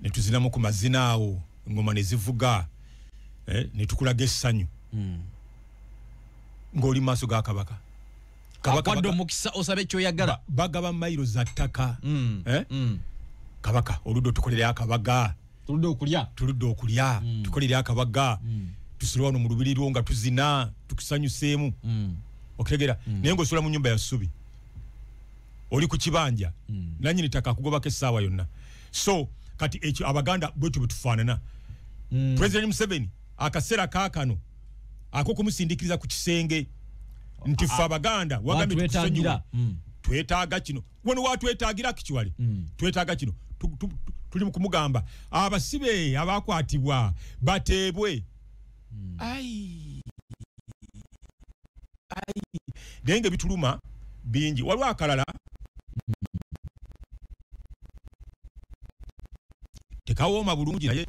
Speaker 1: ne tuzinamu ku mazina awo, engoma ne zivuga, ne tukulaga essanyu ng'oli mu maaso ga kabaka.
Speaker 3: Kabaka omukisa osabe ky'oyagala.
Speaker 1: Bagaba mayiro za ttaka. Kabaka oludde otukolerayo akabaga,
Speaker 3: tuludde okulya,
Speaker 1: tuludde okulya, tukolerayo akabaga, tusule wano mu lubiri lwo nga tuzina tukusanyuseemu. Okitegeera? Naye ng'osula mu nnyumba ya ssubi, oli ku kibanja, nannyini ttaka akugobako essaawa yonna. So Kati ekyo Abaganda bwetyo bwe tufaanana. President Museveni akaseera kaakano ak'okumusindikiriza ku kisenge nti ffe Abaganda wagambye tukusonyiwe, twetaaga kino, wano watwetaagira kikiwale, twetaaga kino, tuli mu kumugamba abasibe abakwatibwa bateebwe. Ai ai, naye nga bituluma bingi. Waliwo akalala tekawooma bulungi, naye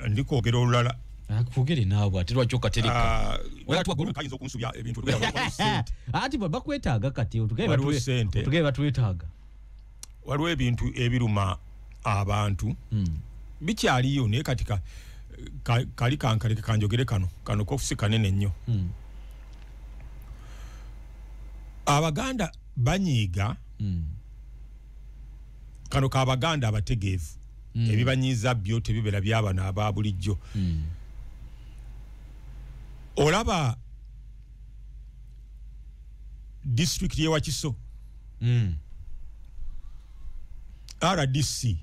Speaker 1: ndikwogera olulala.
Speaker 3: Akugere naawe ate lwaki okatereka?
Speaker 1: Kayinza okunsubya ebintu.
Speaker 3: Ati bakwetaaga kati otugere batwetaaga.
Speaker 1: Waliwo ebintu ebiruma abantu bikyaliyo, naye kati kali kankaleke kanjogere kano kano kofusi kanene nnyo. Abaganda banyiiga, kano k'Abaganda abategeevu, ebibanyiiza byo tebibeera by'abano aba bulijjo. Olaba district y'e Wakiso, RDC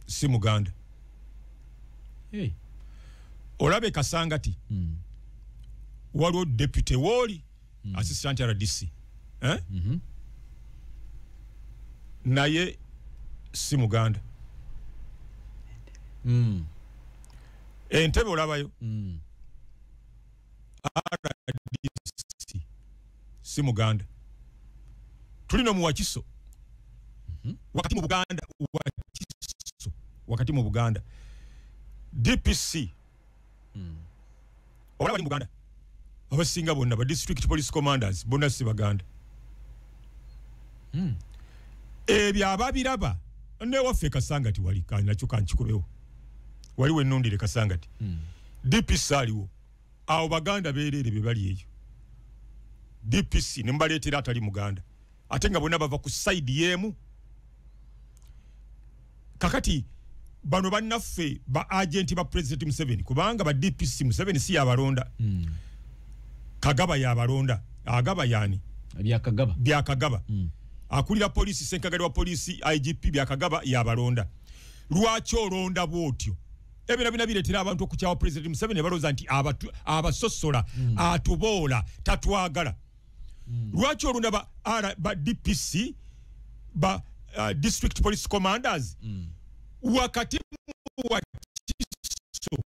Speaker 1: si Muganda. Olaba e Kasangati waliwo deputy wooli assistant RDC, naye si Muganda. Entebe olabayo RDC si Muganda. Tulino mu Wakiso, wakati mu Buganda, Wakiso wakati mu Buganda DPC olaba mu Buganda abasinga bonna ba district police commanders bonna si Baganda. Ebyo ababiraba ne waffe Kasangati wali nakyo kankikubewo, waliwo ennundire Kasangati, DPC aliwo, awo Baganda beereere be bali eyo. DPC ne mbaleetera atali Muganda, ate nga bonna bava ku side y'emu. Kakati bano bannaffe ba agenti ba President Museveni, kubanga ba DPC Museveni si yabalonda, Kagaba yabalonda. Agaba yani
Speaker 3: Byakagaba,
Speaker 1: Byakagaba akulira polisi, senkagari wa polisi IGP Byakagaba yabalonda. Lwaki olonda bwotyo? Ebyo bina bireetera abantu okukyawa President Museveni, balowooza nti abasosola, atuboola, tatwagala. Lwaki olonda ba DPC, ba district police commanders wakati mu Wakiso?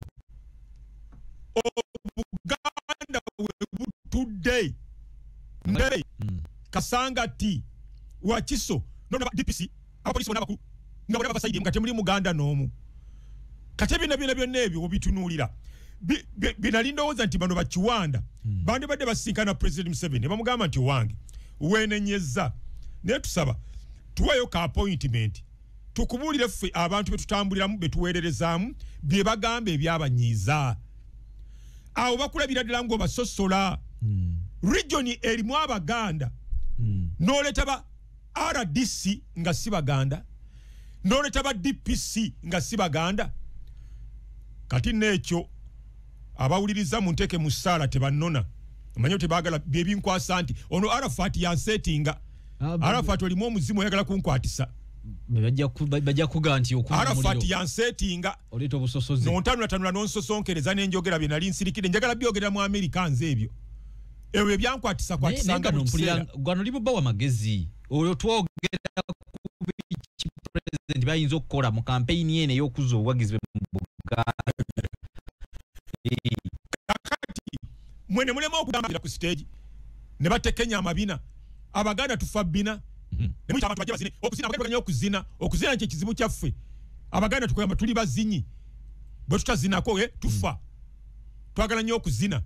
Speaker 1: Obuganda we butudde Ndere, Kasangati, Wakiso, nona ba DPC abapolisi bonna bakulu nga bonna bava side kati muli Muganda n'omu. Kati ebyo byonna byonna ebyo obitunuulira binali ndowooza nti bano bakiwanda bandibadde basinkana President Museveni ne bamugamba nti owange weenenyezza, naye tusaba tuweeyo ka appointment tukubuulire ffe abantu betutambuliramu betuweererezaamu bye bagamba ebyabanyiiza. Awo bakulabira ddala ng'obasosola. Region erimu Abaganda, n'oleeta ba RDC nga si Baganda, n'oleeta ba DPC nga si Baganda. Kati n'ekyo abawuliriza mu nteeke mu ssaala tebannona, omanyi tebaagala byebinkwasa nti ono Arafat yanseetinga. Arafat olimu omuzimu oyagala kunkwatisa,
Speaker 3: bajja kuga nti
Speaker 1: Arafat yanseetinga,
Speaker 3: oleeta obusosoze,
Speaker 1: nontanulatanula nonsosonkereza n'enjogera bye nali nsirikire, njagala byogera mu Amerika nze ebyo ebyo byankwatisa kwatisanga mu kiseera.
Speaker 3: Gwano oli mubawa magezi oyo twogera ku biki president bayinza okukola mu campaign eno ey'okuzza obuwagizi mu Buganda.
Speaker 1: Kakati mwene mulema okugambira ku stage ne batekenya amabina. Abaganda tufa bina, ne muyita abantu bajja bazine okuzina. Abaganda baganya okuzina, okuzina kye kizibu kyaffe. Abaganda tukugamba tuli bazinyi, bwe tutazinako tufa. Twagala nnyo okuzina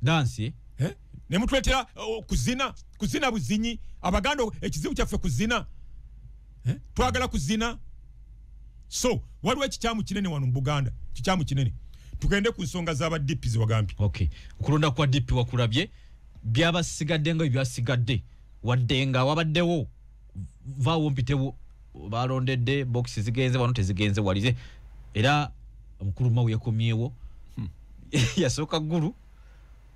Speaker 3: dance,
Speaker 1: ne mutuleetera kuzina, kuzina buzinyi. Abaganda ekizibu kyaffe kuzina, twagala kuzina. So waliwo ekikyamu kinene wano mu Buganda, kikyamu kinene. Tugende ku nsonga z'aba DP ziwagambye.
Speaker 3: Okay, okulonda kwa DP wakulabye byabasigadde nga byasigadde, wadde nga wabaddewo vaawo mpitewo balondedde box zigenze wano tezigenze walize, era omukulu Mao yakomyewo yasooka ggulu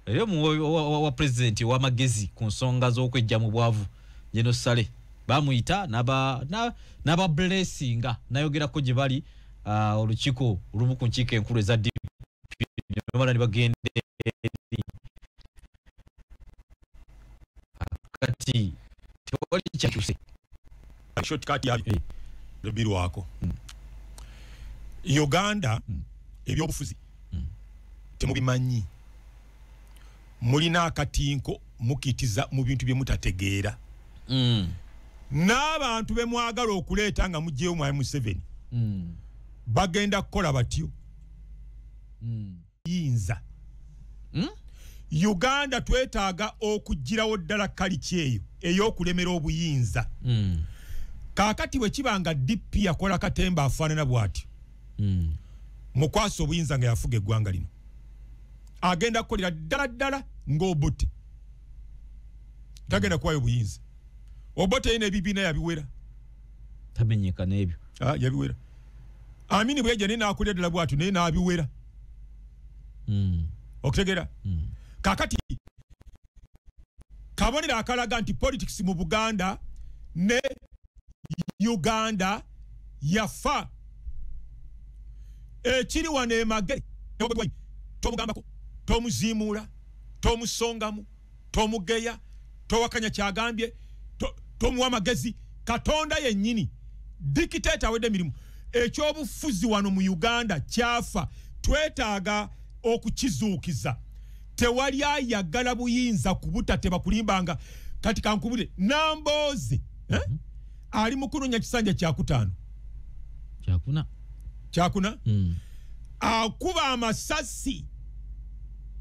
Speaker 3: era wa president w'amagezi ku nsonga z'okwejja mu bwavu General Saleh Bamuyita naba blessinga nayogerako gye bali olukiiko olumu ku nkiiko enkulu eza DP ne bagenda kati tewali kyakyuse.
Speaker 1: Shortcut ya birwako. Uganda ebyobufuzi temubimanyi, mulina akatinko mukitiza mu bintu bye mutategeera. N'abantu be mwagala okuleeta nga mugyeyo mwa Museveni bagenda kukola batyo. Yinza Uganda twetaaga okugirawo ddala kalichi eyo ey'okulemera obuyinza. Kaakati bwe kiba nga DP yakola katemba afaanana bw'atyo, mukwasa obuyinza nga yafuga eggwanga lino, agenda kukolera ddala ddala ng'Obote. Tagenda kuwayo obuyinza. Obote yina ebibiina yabiwera,
Speaker 3: tamenyeka n'ebyo.
Speaker 1: Yabiwera. Amini bwe yajja naye n'akolera ddala bw'atyo naye n'abiwera. Okutegera? Kaakati kabonero akalaga nti politics mu Buganda ne Uganda yafa. Ekiri wano emagere tomugambako, tomuzimuula, tomusongamu, tomugeya, towakanya kyagambye, tomuwa magezi. Katonda yennyini dictator awedde emirimu. Ekyobufuzi wano mu Uganda kyafa, twetaaga okukizuukiza. Tewali ayagala buyinza kubuta, tebakulimbanga. Kati kankubule Nambooze ali mu kunoonya kisanja kyakutaano kyakuna akuba amasasi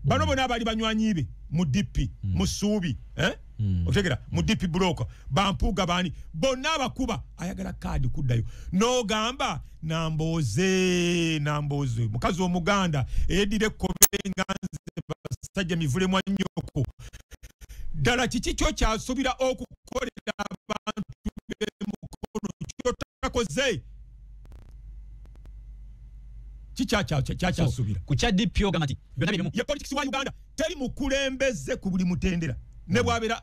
Speaker 1: bano bonna abali banywanyi be mu DP mu Suubi, otegera mu DP block bampuga bani bonna abakuba, ayagala kaadi kuddayo. N'ogamba Nambooze, Nambooze mukazi omuganda eyeddira ekkobe nga nze basajja mivule mwa nnyoko. Ddala kiki kyo kyasuubira okukolera abantu b'emukono kyotakoze? Kikyakyasuubira
Speaker 3: ku kya DP ogamba nti byonna birimu
Speaker 1: ye politics wa Uganda. Teri mukulembeze ku buli mutendera, ne bw'abeera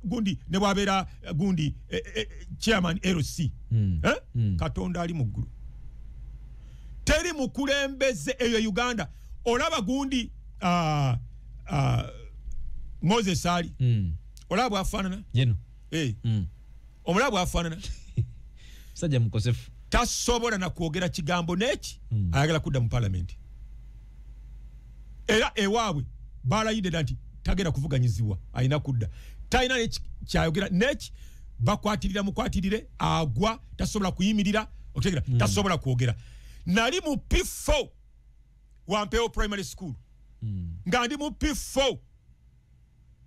Speaker 1: gundi, ne bw'abeera gundi chairman LC, Katonda ali mu ggulu. Teri mukulembeze eyo Uganda. Olaba gundi Moses Ali, olaba bw'afaanana
Speaker 3: yeno,
Speaker 1: omulaba bw'afaanana
Speaker 3: musajja mukosefu,
Speaker 1: tasobola na kwogera kigambo neki, ayagala kudda mu parliament. Era ewaabwe balayidde nti tagenda kuvuganyizibwa, alina kudda. Talina neki kyayogera neki, bakwatirira mukwatirire, agwa, tasobola kuyimirira, otegera, tasobola kwogera. Nali mu P4 Wampeo Primary School, nga ndi mu P4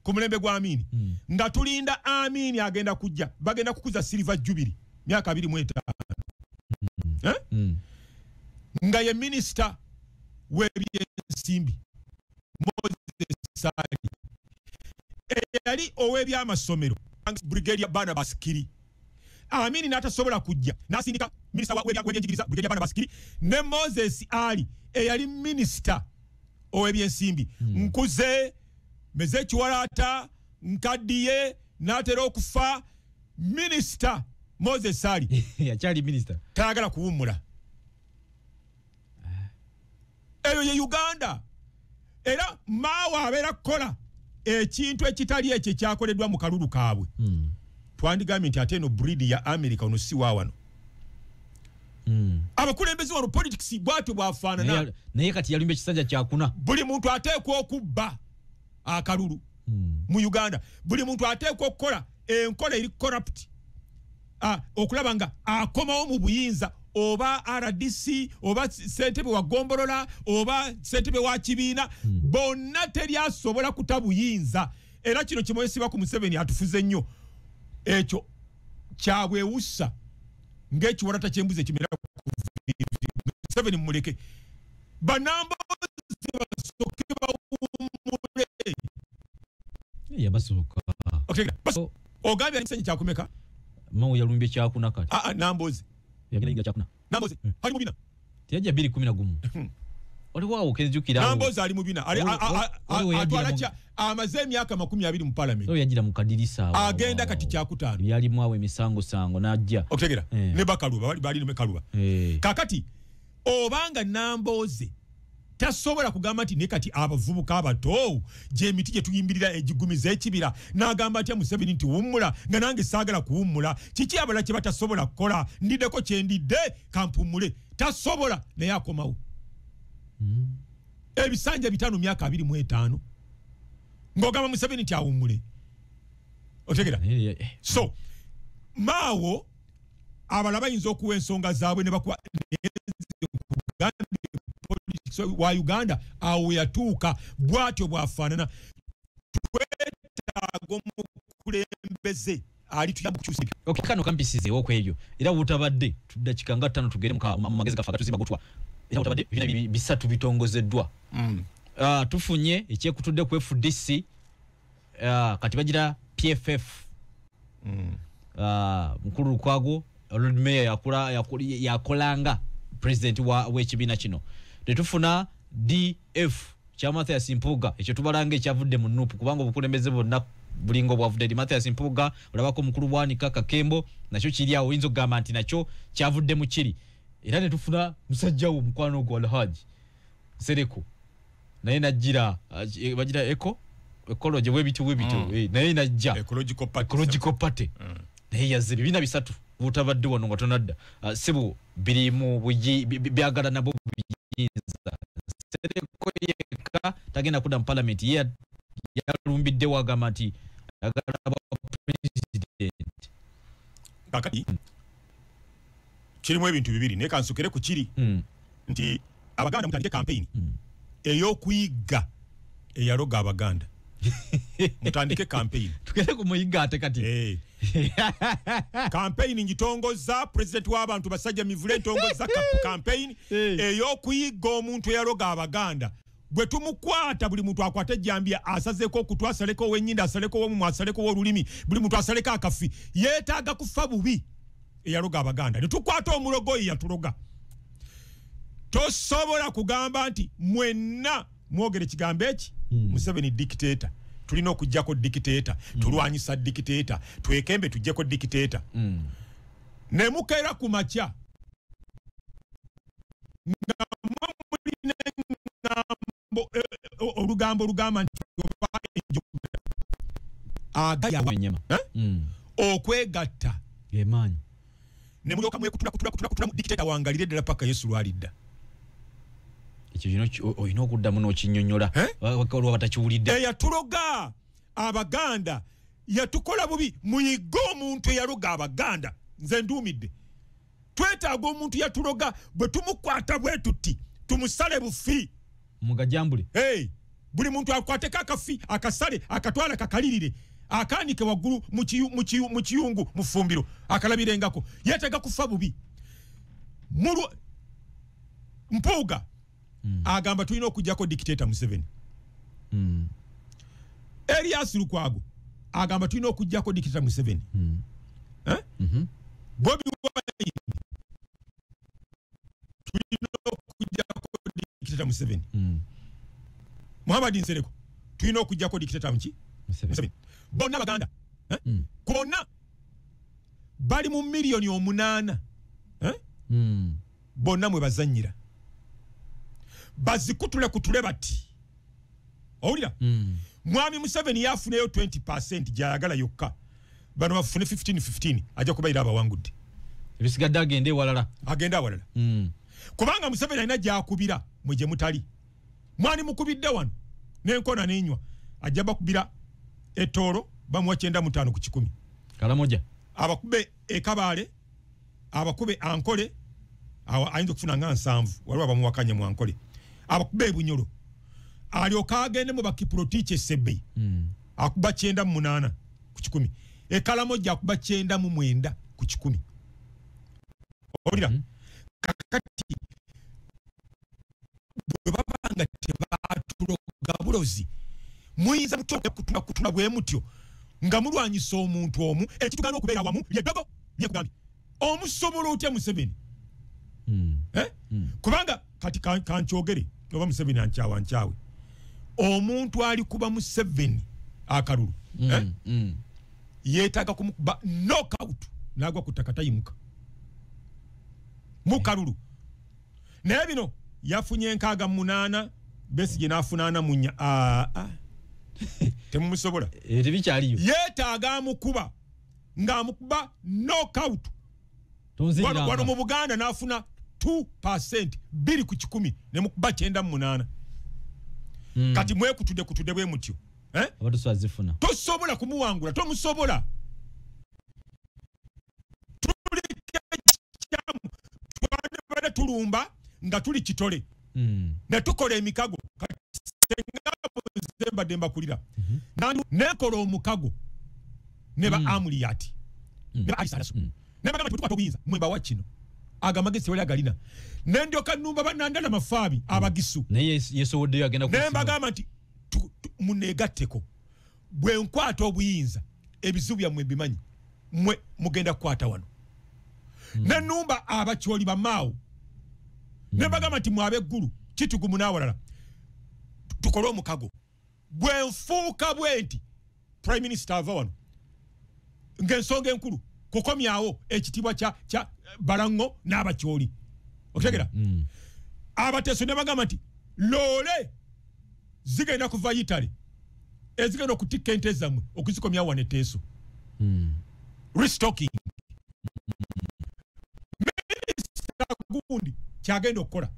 Speaker 1: ku mulembe gwa Amini, nga tulinda Amini agenda kujja, bagenda kukuza Silver Jubilee myaka 25. Nga ye minisita w'ebyensimbi Moses Ali, eyali ow'ebyamasomero Brigadier Barnabas Kiri. Amini n'atasobola kujja, n'asindika minisita w'ebyenjigiriza Brigadier Barnabas Kiri ne Moses Ali eyali minisita ow'ebyensimbi. Nkuze meze ekiwalaata, nkaddiye, n'atera okufa. Minisita Moses Ali
Speaker 3: yakyali minisita,
Speaker 1: tayagala kuwummula. Eyo ye Uganda. Era maawe abeera kukola ekintu ekitali ekyo ekyakoleddwa mu kalulu kaabwe. Twandigambye nti ate eno breed ya America, ono si wa wano. Abakulembeze wano politics bwatyo bwafaanana.
Speaker 3: Naye kati yalumbye ekisanja kyakuna.
Speaker 1: Buli muntu ateekwa okubba akalulu mu Uganda. Buli muntu ateekwa okukola enkola eri corrupt, okulaba nga akomawo mu buyinza, oba RDC oba ssentebe wa gombolola oba ssentebe wa kibiina, bonna teri asobola kuta buyinza. Era kino kimwesiba ku Museveni atufuze nnyo. Ekyo kyabwewussa ng'ekiwalata ky'embuzi ekimera ku Museveni. Mumuleke Banamboze basooke bawummule.
Speaker 3: Yabasooka.
Speaker 1: Ogambye ekisanja kyakumeka?
Speaker 3: Mawu yalumbye kyakuna kati.
Speaker 1: Namboze
Speaker 3: yagenda kyakuna.
Speaker 1: Namboze ali mu bina.
Speaker 3: Teyajja 2011. Waliwo awo kenzijukira awo.
Speaker 1: Nambooze ali mu bina. Atwala kya amaze emyaka 20 mu parliament.
Speaker 3: Oyo yagira mu kadirisa awo.
Speaker 1: Agenda kati kyakutaano.
Speaker 3: Yalimu awo emisango n'ajja.
Speaker 1: Okutegera. Ne Bakaluba bali ne Kaluba. Kakati obanga Nambooze tasobola kugamba nti ne kati abavubuka abato gy'emiti gye tuyimbirira egigumiza ekibira n'agamba atya Museveni nti wummula nga nange saagala kuwummula. Kiki abalala kye batasobola kukola? Ndiddeko kye ndidde kampummule. Tasobola naye akomawo. Ebisanja 5 myaka 25 ng'ogamba Museveni nti awummule. Otegera? So maawo abalala bayinza okuwa ensonga zaabwe ne bakuwa wa Uganda awo yatuuka bwatyo bwafaanana. Twetaaga omukulembeze ali tuyamba okukyusa ebyo.
Speaker 3: Okay, kano kampisizeewo ku ebyo era wutabadde tuddakika nga 5 tugere mu magezi gaffe agatuzimba gutwa. Era wutabadde ebibiina bisatu bitongozeddwa. Tufunye ekyekutudde ku FDC, kati bagira PFF. Mukulu Lukwago Lord Mayor yakolanga president w'ekibiina kino. Tetufuna DF kya Mathias Mpuuga, ekyo tubalanga ekyavudde mu NUP kubanga obukulembeze bwonna bulinga obwavudde eri Mathias Mpuuga. Olabako omukulu Bwanika Kakembo nakyo kiri awo, oyinza okugamba nti nakyo kyavudde mu kiri. Era ne tufuna musajja wo mukwano gwa Alhaji Nsereko naye najjira bagira ecology webityo naye najja ecological party naye yazze ebibiina bisatu butabadde wano nga tonadda. Sibu biri mu byagala nabo biyinza. Nsereko yekka tagenda kudda mu parliament, ye yalumbidde wagamba nti ayagala bwa president.
Speaker 1: Kakati kirimu ebintu bibiri naye kansukere ku kiri nti Abaganda mutandike campaign ey'okuyiga eyaloga Abaganda. Mutandike campaign.
Speaker 3: Tugende ku muyiga ate kati.
Speaker 1: Campaign ngitongoza president w'abantu basajja mivule ntongoza campaign ey'okuyiga omuntu eyaloga Abaganda. Bwe tumukwata buli muntu akwate ejjambiya asazeeko okutu, asaleko ow'ennyindo, asaleko ow'omumwa, asaleko ow'olulimi, buli muntu asaleko akafi. Yeetaaga kufa bubi eyaloga Abaganda. Ne tukwata omulogo ye yatuloga. Tosobola kugamba nti mwenna mwogere kigambo eki Museveni dictator. Tulina okuggyako dictator, tulwanyisa dictator, twekembe tuggyeko dictator. Ne mukeera ku makya nga mulina olugambo olugamba nti oba agaya okwegatta
Speaker 3: emaanyi
Speaker 1: ne mulyoka mwekutula dictator wangalire ddala paka Yesu lwalidda.
Speaker 3: Ekyo kino olina okuddamu n'okinnyonnyola olwa batakiwulidde.
Speaker 1: Eyatuloga Abaganda yatukola bubi. Muyige omuntu eyaloga Abaganda. Nze nduumidde. Twetaaga omuntu yatuloga bwe tumukwata bwe tuti tumusale bufi
Speaker 3: mugajambule.
Speaker 1: Buli muntu akwateko akafi akasale akatwala kakalirire akanike waggulu mu kiyungu mu ffumbiro akalabirengako. Yeetaaga kufa bubi. Mpuuga agamba tulina okuggyako dictator Museveni. Erias Lukwago agamba tulina okuggyako dictator Museveni. Bobi Wine tulina okuggyako dictator Museveni. Muhammad Nsereko tulina okuggyako dictator Museveni. Bonna Baganda bonna bali mu miliyoni 8 bonna mwe bazannyira. Bazikutule kutule bati. Owulira? Mwami Museveni yafuneyo 20% gy'ayagala yokka. Bano bafune 15-15 ajja kubayira abawangudde.
Speaker 3: Ebisigadde agende ewalala.
Speaker 1: Agende awalala. Kubanga Museveni alina gy'akubira mwe gye mutali. Mwani mukubidde wano n'enkona n'enywa ajja bakubira etooro bamuwa 95 ku 100.
Speaker 3: Kalamoja.
Speaker 1: Abakube e Kabale, abakube Ankole, ayinza okufuna nga 7 waliwo abamuwakanya mu Ankole. Abakube Bunyoro. Alyoka agende mu Bakiprotiche Sebei. Akuba 98 ku 100. Ekalamoja akuba 99 ku 100. Owulira? Kakati bwe baba nga tebatuloga bulozi muyinza mutyo kutula bwe mutyo nga mulwanyisa omuntu omu ekitugana okubeera wamu lyeddogo lyekugambye omusobola otya Museveni? Kubanga kati kankyogere Oba Museveni ankyawa nkyawe. Omuntu ali kuba Museveni akalulu. Yeetaaga kumukuba knockout n'agwa ku ttaka tayimuka. Mu kalulu. Naye bino yafunye 68 Besigye n'afuna 44. Temumusobola.
Speaker 3: Tebikyaliyo.
Speaker 1: Yeetaaga amukuba ng'amukuba knockout. Wano mu Buganda n'afuna 2% 2 ku 100 ne mukuba 98. Kati mwekutudde kutudde bwe mutyo.
Speaker 3: Abatu
Speaker 1: tosobola kumuwangula, tomusobola. Twabadde tulumba nga tuli kitole. Ne tukola emikago. Kati senga nze mbadde mbakulira. Nekola omukago ne ba Amuriat. Ne ba Alisalaso. Ne bagamba tukwata obuyinza mwe bawa kino. Agamagezi wali agalina. Ne ndyoka nnumba bannandala mafaabi abagisu.
Speaker 3: Naye yesoboddeyo agenda
Speaker 1: Ne mbagamba nti muneegatteko. Bwe nkwata obuyinza ebizibu byammwe mbimanyi. Mwe mugenda kukwata wano. Ne nnumba abakyoli bamaawo. Ne mbagamba nti mwe ab'eggulu kitugumu n'awalala. Tukole omukago. Bwe nfuuka bwe nti Prime Minister ava wano. Ng'ensonga enkulu kukomyawo ekitiibwa kya Balango n'abakyoli. Otegera? Abateeso ne bagamba nti loole zigenda kuva Italy ezigenda okutikka ente zammwe okuzikomyawo wano eteeso. Restocking. Minisita gundi kyagenda okukola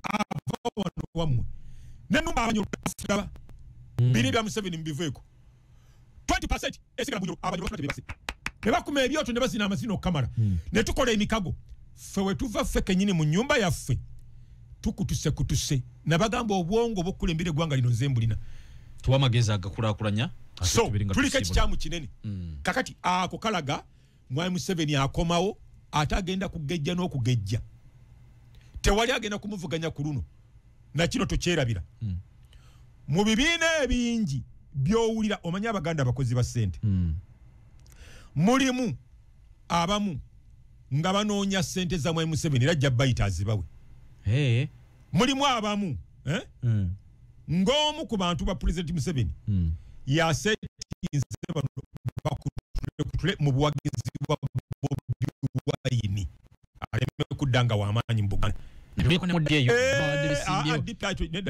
Speaker 1: ava wano wammwe. Ne nnumba abanyolo biri bya Museveni mubiveeko. 20% esigala Bunyoro abanyolo tebebase. Ne bakuma ebyoto ne bazina amazina okukamala. Ne tukola emikago. Ffe we tuva ffe kennyini mu nnyumba yaffe tukutuse kutuse. Nabagamba obwongo obukulembera eggwanga lino nze mbulina.
Speaker 3: Tuwa amagezi agakulaakulanya.
Speaker 1: So tuliko ekikyamu kinene. Kakati ako kalaga Mwami Museveni akomawo ate agenda kugejja n'okugejja. Tewali agenda kumuvuganya ku luno. Na kino tokyerabira. Mu bibiina ebingi by'owulira omanyi Abaganda abakozi ba ssente. Mulimu abamu nga banoonya ssente za Mwami Museveni era ajja bayita azibawe. Mulimu abamu ng'omu ku bantu ba President Museveni yasetinze bano bakutule mu buwagizi bwa Bobi Wine aleme kudda nga w'amaanyi mu Buganda.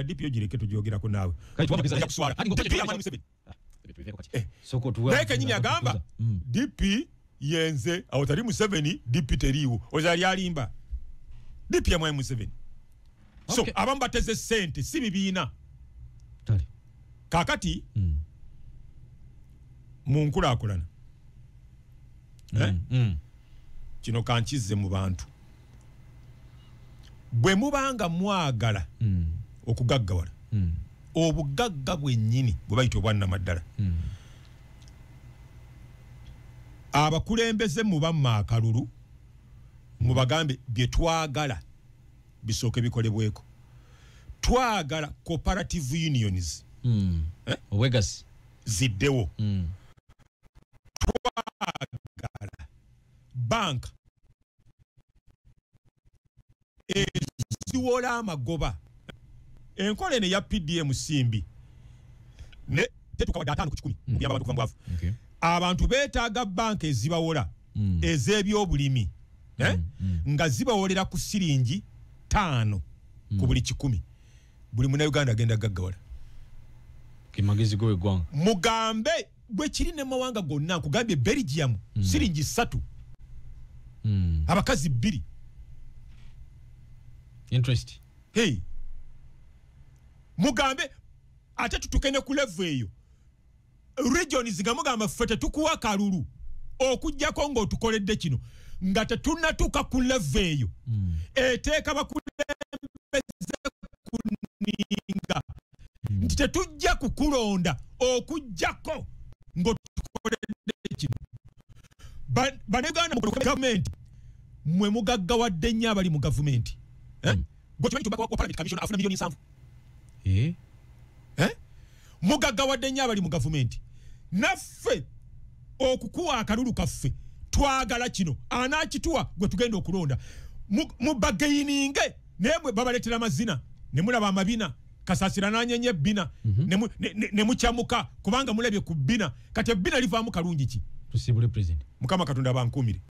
Speaker 1: DP ogireke tugyogerako naawe. Naye kennyini agamba DP yenze awatali Museveni DP teriiwo. Oza alimba. DP ya Mwami Museveni. So abamu bateze ssente si bibiina. Kaakati mu nkulaakulana kino kankizze mu bantu. Bwe mubanga mwagala okugaggawala obugagga bwennyini bwe bayita obwannamaddala. Abakulembeze mubamma akalulu mubagambe bye twagala bisooke bikolebweko. Twagala cooperative unions
Speaker 3: obwegasi
Speaker 1: ziddewo. Twagala bank eziwola amagoba. Enkola eno eya PDM simbi ne tetuka wadde 5 ku 100 mu abantu kuva mu bwavu. Abantu beetaaga banka ezibawola ez'ebyobulimi nga zibawolera ku siringi 5 ku buli 100. Buli munnayuganda agenda gaggawala.
Speaker 3: Magezi go eggwanga.
Speaker 1: Mugambe bwe kiri ne mawanga gonna nkugambye Belgium siringi 3 abakazi 2
Speaker 3: interest.
Speaker 1: Hey. Mugambe ate tutuke ne ku level eyo. Regions nga mugamba ffe tetukuwa kalulu okujjako ng'otukoledde kino nga tetunnatuuka ku level eyo. Eteeka bakulembeze kuninga nti tetujja kukulonda okujjako ng'otukoledde kino. Bannayuganda mu gavumenti mwe mugaggawadde nnyo abali mu gavumenti. Gwe kimanyi wa Parliament Commission afuna milioni 7. Mugaggawadde nnyo abali mu gavumenti. Naffe okukuwa akalulu kaffe twagala kino anaakituwa gwe tugenda okulonda. Mubageyininge naye mwe babaleetera amazina. Ne mulaba amabina, Kasasira nanyenya ebbina, ne mukyamuka kubanga mulabye ku bbina. Kati ebbina livaamu kalungi ki?
Speaker 3: Tusiibule president.
Speaker 1: Mukama Katonda bankuumire.